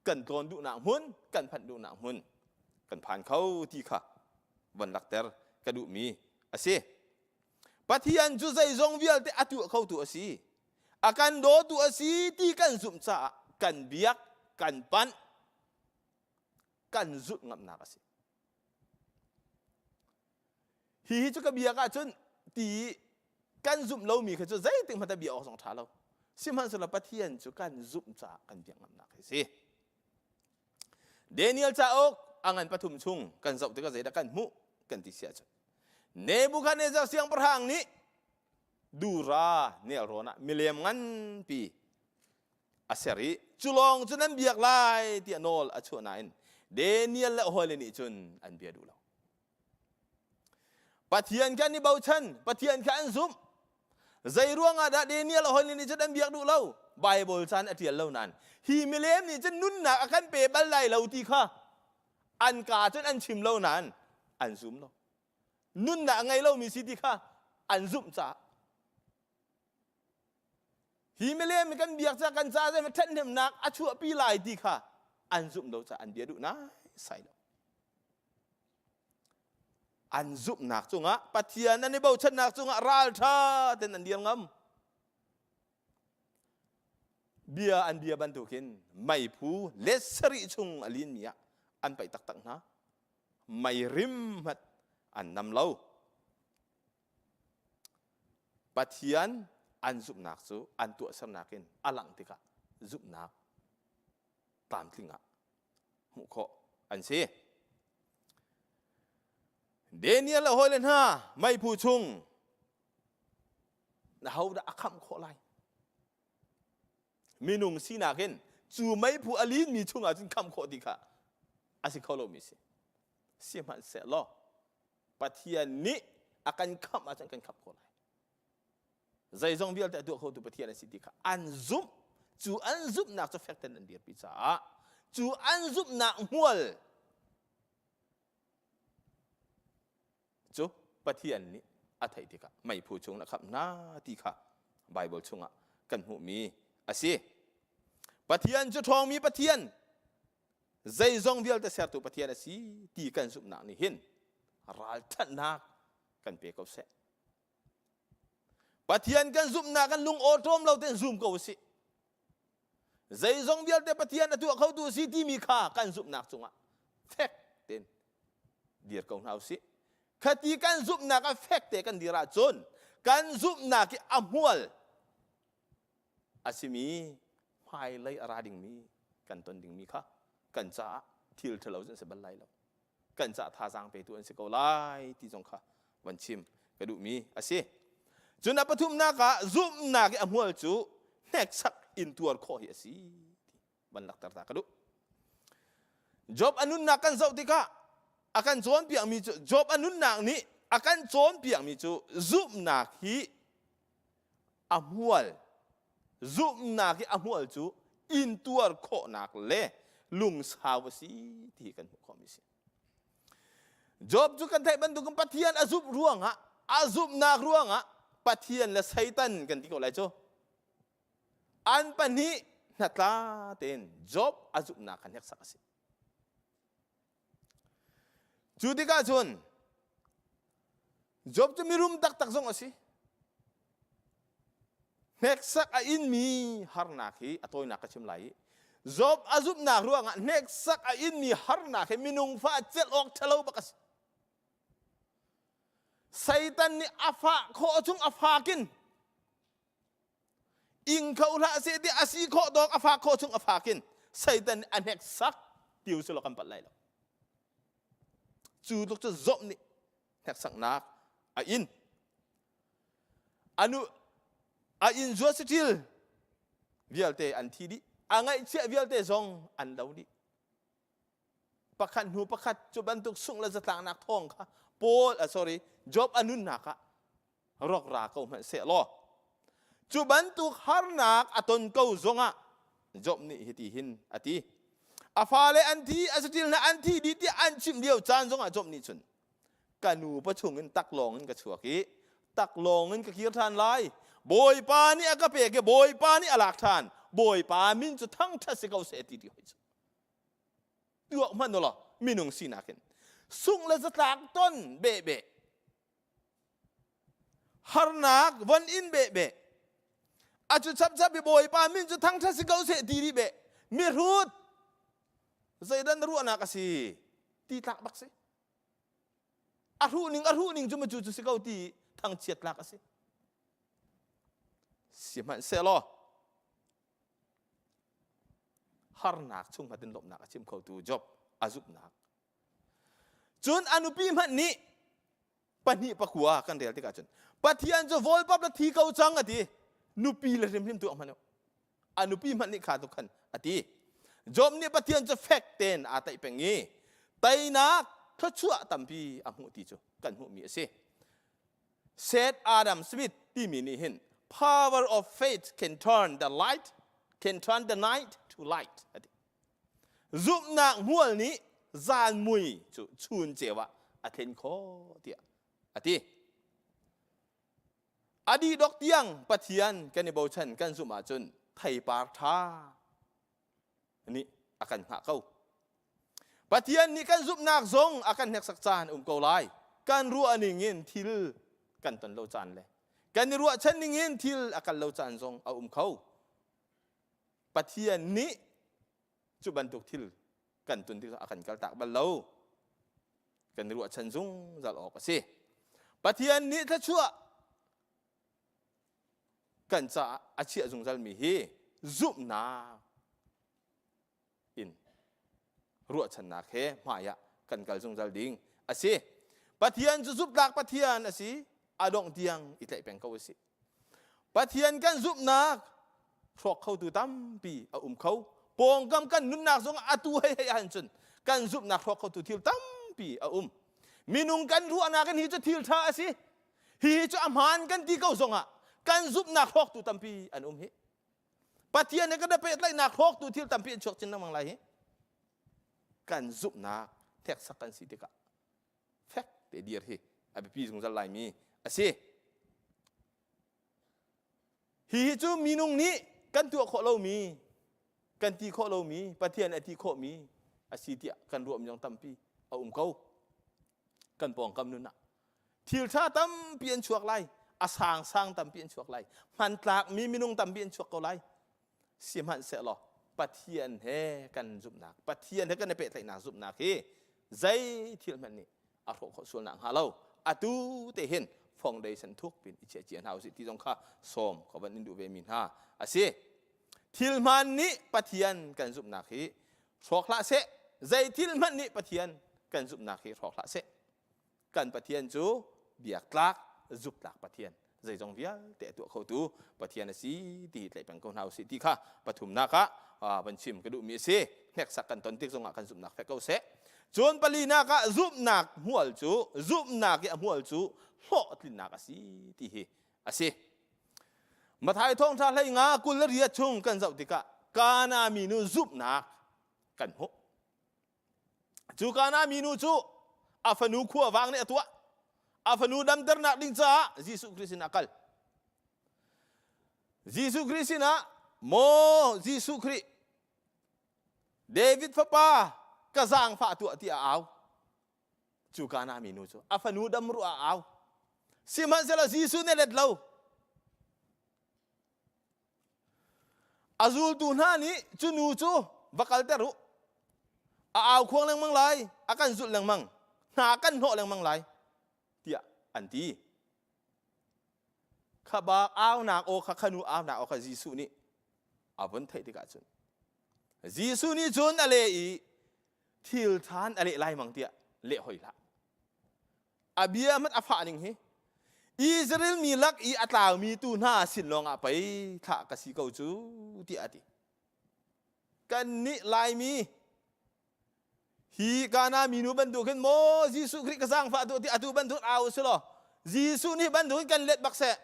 kan tlawn duhnak hmun kan phanh duhnak hmun kan phan kho ti kha von lakter ka duhmi a si Pathian cu zeizong vialte a tuah khotu a si a kan dawtu a si ti kan zumh caah kan biak kan panh kan zulh ngamnak a si Hihi cu ka biak ahcun ti kan zumh lomi kha cu zeitik hmanh bia awk zong ṭha lo. Sihmanhsehlaw Pathian cu kan zumh caah kan biak ngamnak hi si. Daniel cauk a ngan pathum chung kan zoh tikah zeidah kan hmuh kan ti si ahcun Nebuchadnezzar siangpahrang nih Dura nelrawn ah milem nganpi a ser i cu lawng cu nan biak lai tiah nawl a chuah nain Daniel le a hawile nih cun an bia duh lo. Pathian kha an i bochan, Pathian kha an zumh. Zei ruangah dah Daniel a hawile nih cun an biak duh lo? Bible caan a ṭial lo nain hi milem nih cun nunnak a kan pe bal lai lo ti kha an kaa cun an chim lo nain an zum lo. Nunnak a ngei lomi si ti kha an zumh caah Hi milem kan biak ca kan ca zei ṭhathnemnak a chuahpi lai ti kha an zumh lo caah an bia duh naisai lo. An zumhnak cungah Pathian an i bochannak cungah ralṭha ten an dir ngam. Bia an bia bantukin meiphu let sarih chung a linmi ah an paih taktak hna. Mei rim hmanh an nam lo. Pathian an zumhnak cu an tuahsernak in a langh tikah zumhnak tlamtling ah hmuh khawh an si. Daniel le hawile hna meiphu chung na hodah a khamh khawh lai? Minung sinak in cu meiphu a linmi chungah cun khamh khawh ti kha a si kho lomi si. Sihmanhsehlaw Pathian nih a kan khamh ahcun kan khamh khawh lai. Zeizong vialte a tuah khotu Pathian a si ti kha an zumh. Cu an zumhnak cu fek tein an dirpi caah cu an zumhnak hmual cu Pathian nih a theih tikah meiphu chung na khamh hna ti kha Bible chungah kan hmuhmi a si. Pathian cu ṭhawngmi Pathian zeizong vialte sertu Pathian a si ti kan zumhnak nih hin ralṭhatnak kan pe ko seh. Pathian kan zumhnak kan lung awṭawm lo tein zum ko usih. Zeizong vialte Pathian a tuah khotu si timi kha kan zumhnak cungah fek tein dir ko hna usih. Khati kan zumhnak ah fek te kan dir ahcun kan zumhnak i a hmual a simi hmailei a ra dingmi kan ton dingmi kha kan caah thil ṭhalo cu an si bal lai lo kan caah thazaang petu an si ko lai ti zong kha van chim ka duhmi a si cun a pathumnak ah zumhnak i a hmual cu hneksak in tuar khawh hi a si ti van lakter ta ka duh Job a nunnak kan zoh tikah a kan cawnpiakmi cu Job a nunnak nih a kan cawnpiakmi cu zumhnak hi a hmual zumhnak i a hmual cu intuar khawhnak le lungsau a si ti hi kan hmuh khawhmi a si. Job cu kan theih bantukin Pathian a zumh ruangah a zumhnak ruangah Pathian le Satan kan ti ko lai cu an pahnih hnatla tein Job a zumhnak kha hneksak a si. Cu tikah cun Job cu mirum taktak zong a si. Hneksak a inmi harnak hi a tawinak ka chim lai i Job a zumhnak ruangah hneksak a inmi harnak hi minung fa celh awk ṭhalo bak a si. Satan nih a fah khawh chung a fakin ing kho hlah seh ti a si khawh dawk a fak khawh chung a fakin Satan nih a hneksak ti u sulaw kan palh lai lo. Cu tluk cu Job nih hneksaknak a in. Anu a inn zuat saṭil. vialte an thi dih. A ngaihchiah vialte zong an lo dih. Pakhat hnu pakhat cu bantuk sungh le zatlaknak thawng kha Paul, uh, sorry, Job a nunnak ah rawk ra ko hmanh seh law cu bantuk harnak a ton ko zongah Job nih hiti hin a ti. A fale an thi, a saṭil hna an thi dih tiah an chimh lio caan zongah Job nih cun ka nu pachung in taklawng in ka chuak i taklawng in ka kir ṭhan lai. Bawipa nih a ka pek i Bawipa nih a lak ṭhan. Bawipa min cu thangṭhat si ko seh ti ti hoi cu. Tuak hmanh law minung sinak in sungh le zatlak ton behbeh harnak von in behbeh a cu chapchap i Bawipa min cu thangṭhat si ko seh ti rih beh mihrut zeidan ruahnak a si ti tlak bak si a hruh ning a hruh ning cu macu cu si ko ti thangchiat tlak a si sihmanhsehlaw harnak chung hmatin lawmhnak a chim khotu Job a zumhnak cun a nupi hmanh nih pahnih pakua kan rel tikah cun Pathian cu vawlpap la thi ko cang a ti nupi le hrimhrim tu hmanh a nupi hmanh nih kha tu khan a ti Job nih Pathian cu fek tein aa taih peng i teinak thluachuah tampi a hmuh ti cu kan hmuhmi a si Said Adam Smith timi nih hin power of faith can turn the light can turn the night to light a ti zumhnak hmual nih zan mui cu chun ceu ah a thlen khawh tiah a ti a dih dok tiang Pathian kan i bochan kan zumh ahcun theipar ṭha nih a kan hngah ko. Pathian nih kan zumhnak zong a kan hneksak caan um ko lai. Kan ruah ning in thil kan ton lo caan le kan i ruahchan ning in thil a kal lo caan zong a um kho. Pathian nih cu bantuk thil kan tun tikah a kan kaltak bal lo. Kan i ruahchan zungzal awk a si. Pathian nih thluachuah kan caah a chiah zungzalmi hi zumhnak in ruahchannak he hmai ah kan kal zungzal ding a si. Pathian cu zumhtlak Pathian a si, a dongh tiang i tlaih peng ko a si. Pathian kan zumhnak hrawk khotu tampi a um kho. Pawngkam kan nunnak zong atu hei hei ahhin cun kan zumhnak hrawk khotu thil tampi a um. Minung kan ruahnak in hi cu thil ṭha a si. Hihi cu a hmaan kan ti ko zongah kan zumhnak hrawktu tampi an um hi. Pathian he kan i pehtlaihnak hrawktu thil tampi an chuak chin lengmang lai hi. Kan zumhnak theksak kan si tikah fek te dir hi a biapi zungzal laimi a si. Hihi cu minung nih kan tuah khawh lomi, kan ti khawh lomi, Pathian a ti khawhmi a si tiah kan ruahmi zong tampi a um ko. Kan pawngkam nun ah thil ṭha tampi an chuak lai, a sangsang tampi an chuak lai, hmantlakmi minung tampi an chuak ko lai. Sihmanhsehlaw Pathian he kan zumhnak, Pathian he kan i pehtlaihnak zumhnak hi zei thil hmanh nih a hrawh khawh sual nak hnga lo. Atu te hin foundation thuk pin i chia cia hna usih ti zong kha sawm ka van in duh ve mi hna a si. Thil hmaan nih Pathian kan zumhnak hi hrawk hlah seh. Zei thil hmanh nih Pathian kan zumhnak hi hrawk hlah seh. Kan Pathian cu biaktlak, zuktlak Pathian, zeizong vialte a tuah khotu Pathian a si ti tlaih peng ko hna usih ti kha pathumnak ah van chim ka duhmi a si. Hneksak kan ton tik zongah kan zumhnak fek ko seh. Cun palinak ah zumhnak hmual cu zumhnak i a hmual cu hlawhtlinnak a si ti hi a si. Matthai thawngṭha hlei nga 28 chung kan zoh tikah Kana minu zumhnak kan hmuh. Cu Kana minu cu a fanu khuavang nih a tuah. A fanu damternak ding caah Jesuh Khrist sinah a kal. Jesuh Khrist sinah maw Jesuh Khrih David fapa ka zaangfah tuah tiah a au. Cu Kana minu cu a fanu dam ruah a au. Sihmanhsehlaw Jesuh nih a let lo. A zultu hna nih cu nu cu va kalter u. A au khuang lengmang lai, a kan zulh lengmang, hna a kan hnawh lengmang lai, tiah an ti. Kha ba aunak aw kha khanu aunak aw kha Jesuh nih a vun theih tikah cun Jesuh nih cun a leh i thil ṭhan a leh lai mang tiah leh hoi hlah. A bia hmanh a fah ning hi. Israel mi lak i a tlaumi tu hna sin lawngah pei thlah ka si ko cu tiah a ti. Kannih Laimi hi Ghana minu bantuk hin maw Jesuh Khrih ka zaangfah tuah ti atu bantuk au si law Jesuh nih bantuk in kan let bak seh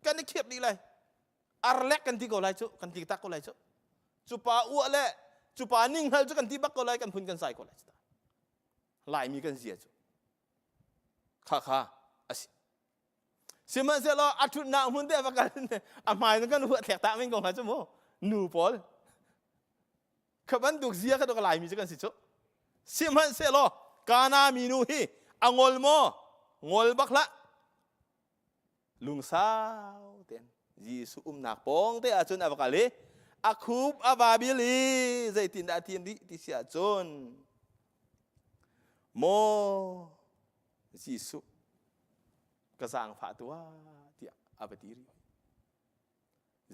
kan i khiap dih lai arlek kan ti ko lai cu kan ti tak ko lai cu cu pa uah le cu pa ning hngal cu kan ti bak ko lai kan phun kan sai ko lai Laimi kan zia cu kha kha a si sihmanhsehlaw a ṭhutnak hmun te va kal a hmai kan huah thlek ta men ko hnga cu mu nu pawl kha bantuk zia kha ka Laimi cu kan si cu sihmanhsehlaw Kana minu hi a ngol maw ngol bak hlah lungsau tein Jesuh umnak pawng te ahcun a va kal i a khup a va bil i zeitindah a tim dih ti si ahcun maw Jesuh ka zaangfah tuah tiah a va ti rih.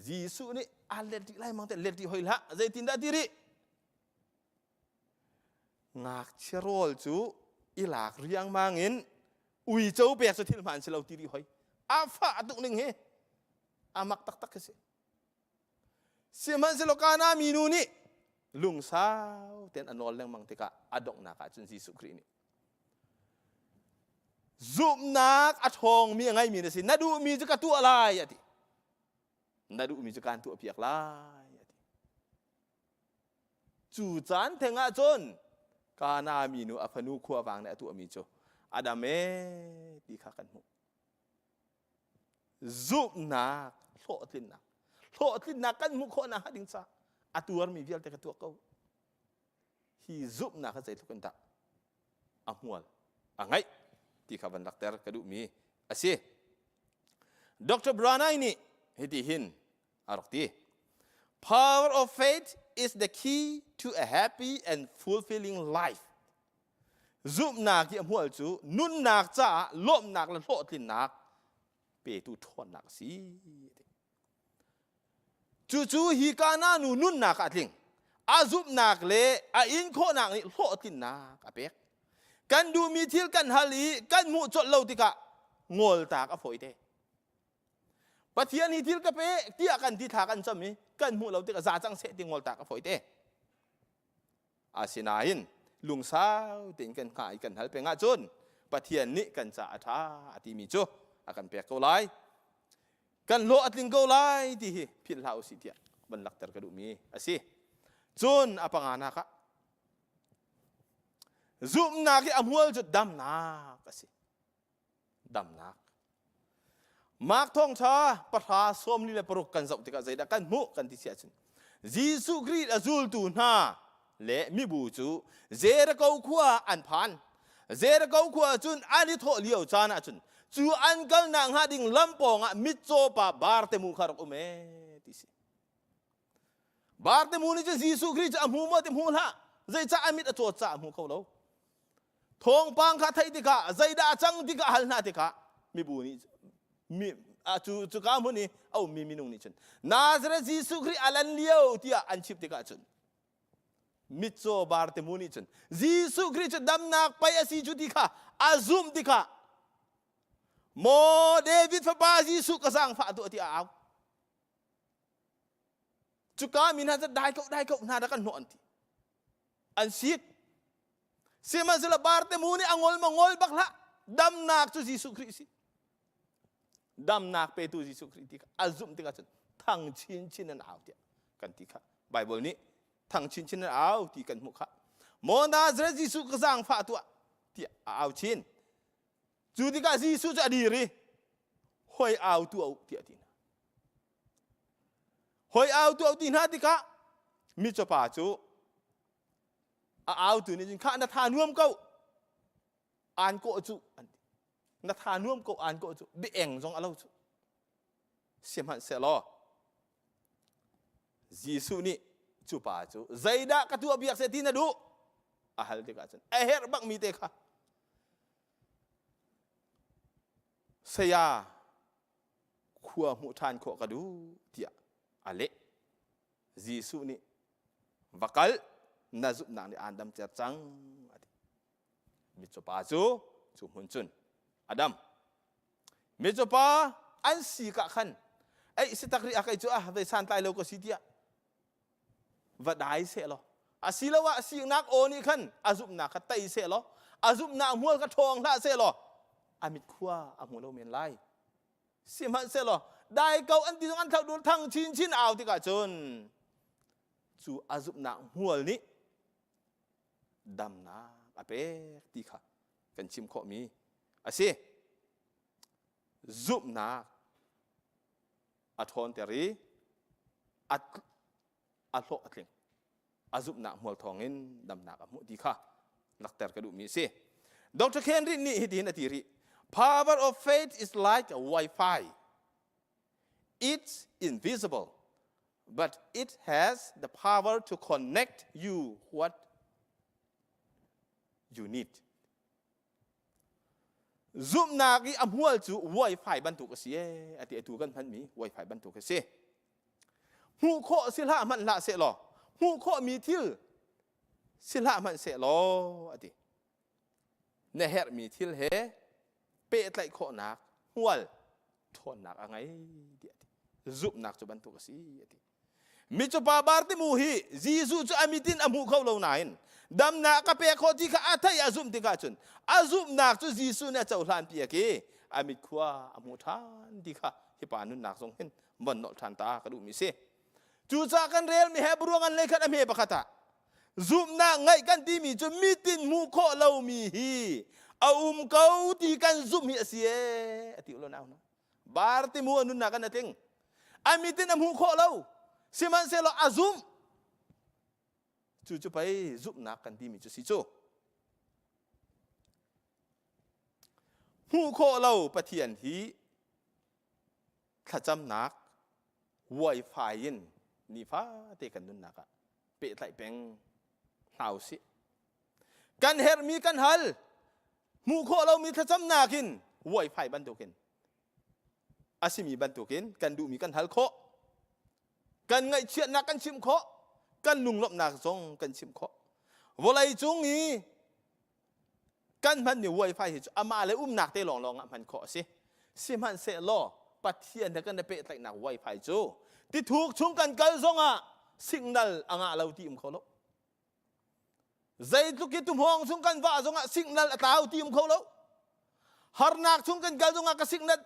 Jesuh nih a let rih lai mang te let rih hoi hlah zeitindah ti rih ngakchia rawl cu i lak riangmang in uico pek cu thil hmaan si lo ti rih hoi a fah a tuk ning hi a mak taktak khi si sihmanhsehlaw Kana minu nih lungsau tein a nawl lengmang tikah a donghnak ah cun Jesuh Khrih nih zumhnak a ṭhawngmi a ngeimi na si na duhmi cu ka tuah lai a ti na duhmi cu kaan tuahpiak lai a ti Cu caan theng ah cun Kana minu a fanu khuavang nih a tuahmi cu a dam ee ti kha kan hmuh. Zumhnak hlawhtlinnak hlawhtlinnak kan hmuh khawh nakhnga ding ca a tuarmi vialte ka tuah ko. Hi zumhnak hi zeitluk in dah a hmual a ngeih ti kha van lakter ka duhmi a si. Dr. Branai nih hiti hin a rak ti. Power of faith is the key to a happy and fulfilling life. Zumhnak i a hmual cu nunnak caah lawmhnak le hlawhtlinnak petu ṭhawnnak a si. Cucu hi Kana nu nunnak ah a tling. A zumhnak le a in khawhnak nih hlawhtlinnak a pek. Kan duhmi thil kan hal i kan hmuh colh lo tikah ngawltak a fawi te. Pathian hi thil ka pe tiah kan ti thla kan cam i kan hmuh lo tikah za cang seh ti ngoltak a fawi te. Asinain lungsau tein kan hngah i kan hal peng ahcun Pathian nih kan ca a ṭha a timi cu a kan pek ko lai. Kan hlawh a tling ko lai ti hi philh hlah usih tiah van lakter ka duhmi a si. Cun a panganak ah zumhnak i a hmual cu damnak a si. damnak. Mark thawngṭha pahra 46 kan zoh tikah zeidah kan hmuh kan ti si ahcun Jesuh Khrih a zultu hna le mibu cu Jericho khua an phan. Jericho khua cun an i thawh lio caan ahcun cu an kalnak hnga ding lam pawngah mitcaw pa Bartemu kha rak um ee ti si. Bartemu nih cun Jesuh Khrih cu a hmu maw ti hmu hlah. Zeicah a mit a cawt caah a hmu kho lo. Thawngpang kha theih tikah zeidah a cang tikah hal hna tikah mibu nih mi cu cuka hmun i a ummi minung nih cun Nazareth Jesuh Khrih a lan lio tiah an chimh tikah cun mitcaw Bartimu nih cun Jesuh Khrih cu damnak pei a si cu ti kha a zumh tikah maw David fapa Jesuh ka zaangfah tuah tiah a au cuka mi hna cu dai ko dai ko hna dah kan hnawh an ti an sik sihmanhsehlaw Bartemu nih a ngol ma ngol bak hlah damnak cu Jesuh Khrih si damnak petu Jesuh Khrih ti kha a zumh tikah cun thang chinchin an au tiah kan ti kha Bible nih thang chinchin an au ti kan hmuh kha maw Nazareth Jesuh ka zaangfah tuah tiah a au chin cu tikah Jesuh cu a dir i hoi au tu au tiah ti hna Hoi autu au ti hna tikah micupa cu a autu nih cun khah na tha nuam ko aan kawh cu an ti na tha nuam ko aan kawh cu biaeng zong a lo cu sihmanhsehlaw Jesuh nih cu pa cu zeidah ka tuah biak seh ti na duh a hal tikah cun a herh bak mi te kha saya khua hmuh ṭhan khawh ka duh tiah a leh. Jesuh nih va kal na zumhnak nih aan damter cang a ti. Mitcaw pa cu cu hmun cun a dam. Micupa an si ka khan ei si tak ri a kai cu ah ve santlai lo ko si tiah va dai seh law asiloah siknak aw nih khan a zumhnak kha tei seh law a zumhnak hmual kha ṭhawng hlah seh law a mit khua a hmu lo men lai sihmanhsehlaw dai ko an ti zong an thlauh dul thang chinchin au tikah cun cu a zumhnak hmual nih damnak a pek ti kha kan chim khawhmi a si zumhnak a ṭhawnter i a a hlawh a tling a zumhnak hmual thawngin damnak a hmuh ti kha lakter ka duhmi a si Dr. Henry nih hitin a ti rih power of faith is like a Wi-Fi it's invisible but it has the power to connect you what you need Zumhnak i a hmual cu Wi-Fi bantuk a si ee a ti atu kan hmanmi Wi-Fi bantuk a si. Hmuh khawh si hlah hmanh hlah seh law hmuh khawhmi thil si hlah hmanh seh law a ti. Na herhmi thil he pehtlaih khawhnak hmual ṭhawnnak a ngei tiah a ti. Zumhnak cu bantuk a si a ti. Micupa Bartimu hi Jesuh cu a mit in a hmu kho lo nain damnak ka pek khawh ti kha a theih a zumh tikah cun a zumhnak cu Jesuh nih a cohlan piak i a mit khua a hmu ṭhan ti kha hi pa nunnak zong hin von nolh ṭhan ta ka duhmi si. Cucaah kan relmi Hebrew ngan lei khat a hme pakhat ah zumhnak ngeih kan timi cu mitin hmuh khawh lomi hi a um ko ti kan zumh hi a si ee a ti u lo nau hna. Bartimu a nunnak an a tling. A mit in a hmuh khawh lo. Sihmanhsehlaw a zumh. Cu cu pei zumhnak kan timi cu si cu. Hmuh khawh lo Pathian hi thlacamnak wifi in nifate kan nunnak ah pehtlaih peng hna usih. Kan herhmi kan hal. Hmuh khawh lomi thlacamnak in wifi bantukin a simi bantukin kan duhmi kan hal khawh. Kan ngaihchiatnak kan chimh khawh. Kan lunglawmhnak zong kan chimh khawh. Vawlei cung i kan hmanmi wifi hi cu amah le umnak te lawnglawng ah hman khawh a si. Sihmanhsehlaw Pathian he kan i pehtlaihnak wifi cu tithuk chung kan kal zongah signal a ngah lo ti um kho lo. Zeitluk hi tuhmawng chung kan vah zongah signal a tlau ti um kho lo. Harnak chung kan kal zongah ka signal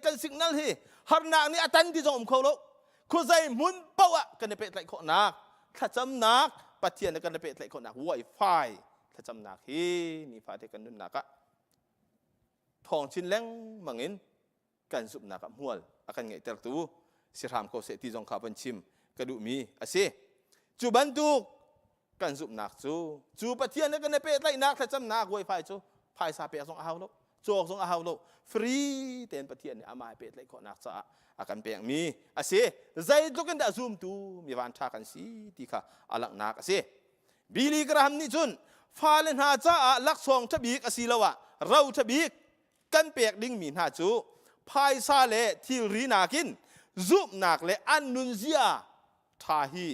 kan signal hi harnak nih a tan ti zong um kho lo. Khuazei hmun paoh ah kan i pehtlaih khawhnak thlacamnak Pathian he kan i pehtlaih khawhnak wifi thlacamnak hi nifate kan nunnak ah thawng chin lengmang in kan zumhnak ah hmual a kan ngeihtertu si hram ko seh ti zong kha van chim ka duhmi a si. Cu bantuk kan zumhnak cu cu Pathian he kan i pehtlaihnak thlacamnak wifi cu phaisa pek zong a hau lo cawk zong a hau lo free tein Pathian nih amah he pehtlaih khawhnak caah a kan pekmi a si. Zeitluk in dah zumtu mi van ṭha kan si ti kha a langhnak a si. Billy Graham nih cun fale hna caah laksawng ṭha bik asiloah ro ṭha bik kan pek dingmi hna cu phaisa le thilri nakin zumhnak le an nunzia ṭha hi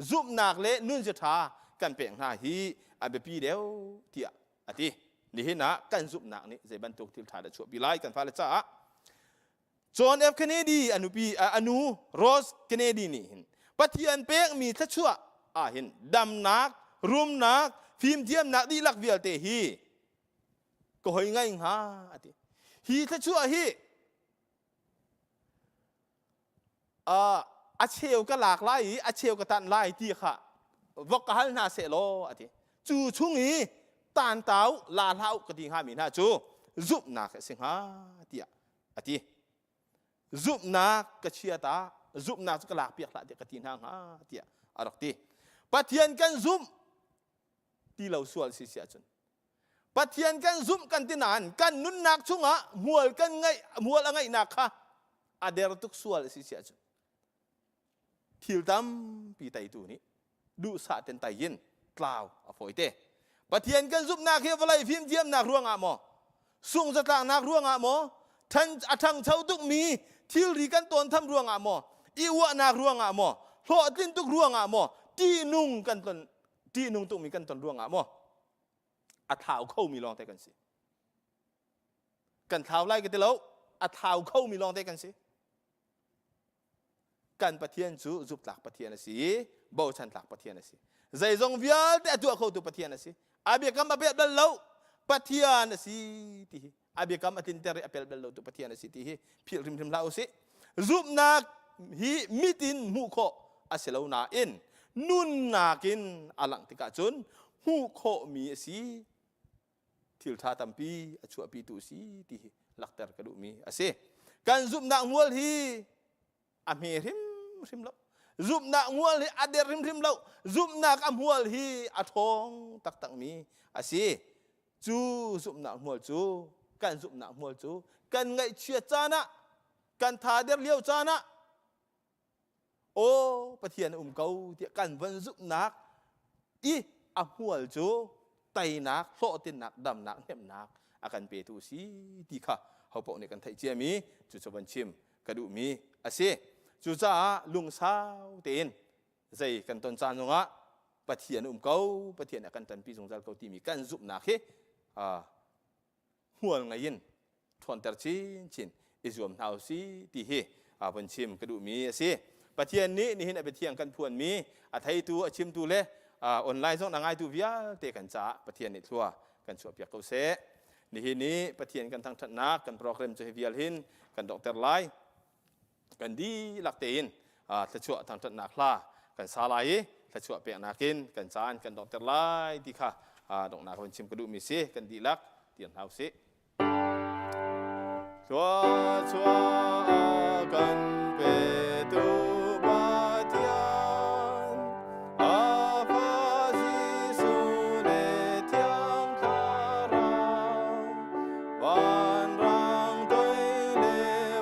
zumhnak le nunzia ṭha kan pek hna hi a biapi deuh tiah a ti. Nihin ah kan zumhnak nih zei bantuk thil ṭha dah chuahpi lai kan fale caah John F. Kennedy a nupi a nu Rose Kennedy nih hin Pathian pekmi thluachuah ah hin damnak, rumnak, fimthiamnak dihlak vialte hi ka hoi ngai hnga a ti. Hi thluachuah hi a cheu ka lak lai i a cheu ka tan lai ti kha vok ka hal hna seh law a ti. Cu chung i tan tau la hlah u ka ti hngami hna cu zumhnak a si hnga tiah a ti. Zumhnak ka chia ta, zumhnak cu ka lak piak hlah tiah ka ti hna hnga tiah a rak ti. Pathian kan zumh ti lo sual si si ahcun Pathian kan zumh kan ti nain kan nunnak chungah hmual kan ngeih hmual a ngeihnak kha a der tuk sual a si si ahcun thil tampi teitu nih duhsah ten tai in tlau a fawi te. Pathian kan zumhnak hi vawlei fimthiamnak ruangah maw sungzatlaknak ruangah maw ṭhan a ṭhangcho tukmi thilri kan tawntham ruangah maw i uahnak ruangah maw hlawhtlin tuk ruangah maw ṭihnung kan ton ṭihnung tukmi kan ton ruangah maw a thlau khomi lawngte kan si. Kan thlau lai ka ti lo. A thau khomi lawngte kan si. Kan Pathian cu zuptlak Pathian a si i bochan tlak Pathian a si. Zeizong vialte a tuah khotu Pathian a si. A biakam a pelh bal lo. Pathian a si ti hi a biakam a tlinter i a pel bal lo tu Pathian a si ti hi philh hrimhrim hlah usih. Zumhnak hi mit in hmuh khawh a si lo nain nunnak in a langh tikah cun hmuh khawhmi a si. Thil ṭha tampi a chuahpitu a si ti hi lakter ka duhmi a si. Kan zumhnak hmual hi a hme hrimhrim lo. Zumhnak hmual hi a der hrimhrim lo. Zumhnak a hmual hi a ṭhawng taktakmi a si. Cu zumhnak hmual cu kan zumhnak hmual cu kan ngaihchiat caan ah kan tha der lio caan ah aw Pathian a um ko tiah kan van zumhnak i a hmual cu teinak hlawhtlinnak damnak hnemhnak a kan petu si ti kha hopaoh nih kan theih ciami cucu van chim ka duhmi a si. Cucaah lungsau tein zei kan ton caan zongah Pathian um ko, Pathian a kan ṭanpi zungzal ko timi kan zumhnak hi hmual ngei in ṭhawnter chinchin i zuam hna usih ti hi vun chim ka duhmi a si. Pathian nih nihin a biathiang kan phuanmi a theitu, a chimtu le online zong a ngaitu vialte kan caah Pathian nih thlua kan chuahpiak ko seh. Nihin ni Pathian kan thangṭhatnak kan program cu hi vial hin kan donghter lai. Kan dihlak tein thluachuah thangṭhatnak hla kan sa lai i thluachuah peknak in kan caan kan donghter lai ti kha donghnak vun chim ka duhmi si kan dihlak dir hna usih. Thluachuah a kan petu Pathian, a Fa Jesuh le Thiang Thlarau, vanrang toi le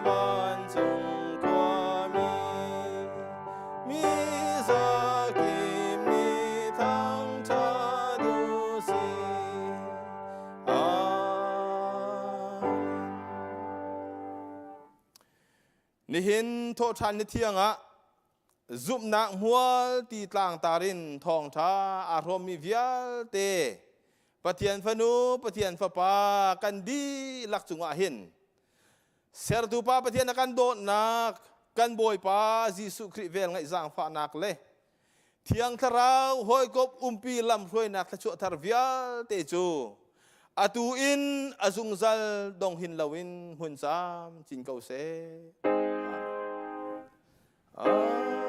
vancung khuami, mi zakip nih thangṭhat u sih. Nihin thawhṭhan ni thiang ah zumhnak hmual ti tlangtar in thawngṭha aa hrawmmi vialte Pathian fanu, Pathian fapa kan dihlak cungah hin sertu Pa Pathian a kan dawtnak, kan Bawipa Jesuh Khrih vel ngaih zaangfahnak le Thiang Thlarau hawikom umpi lamhruainak thluachuah thar vialte cu atu in a zungzal dong hin loin hmun camcin ko seh. Amen.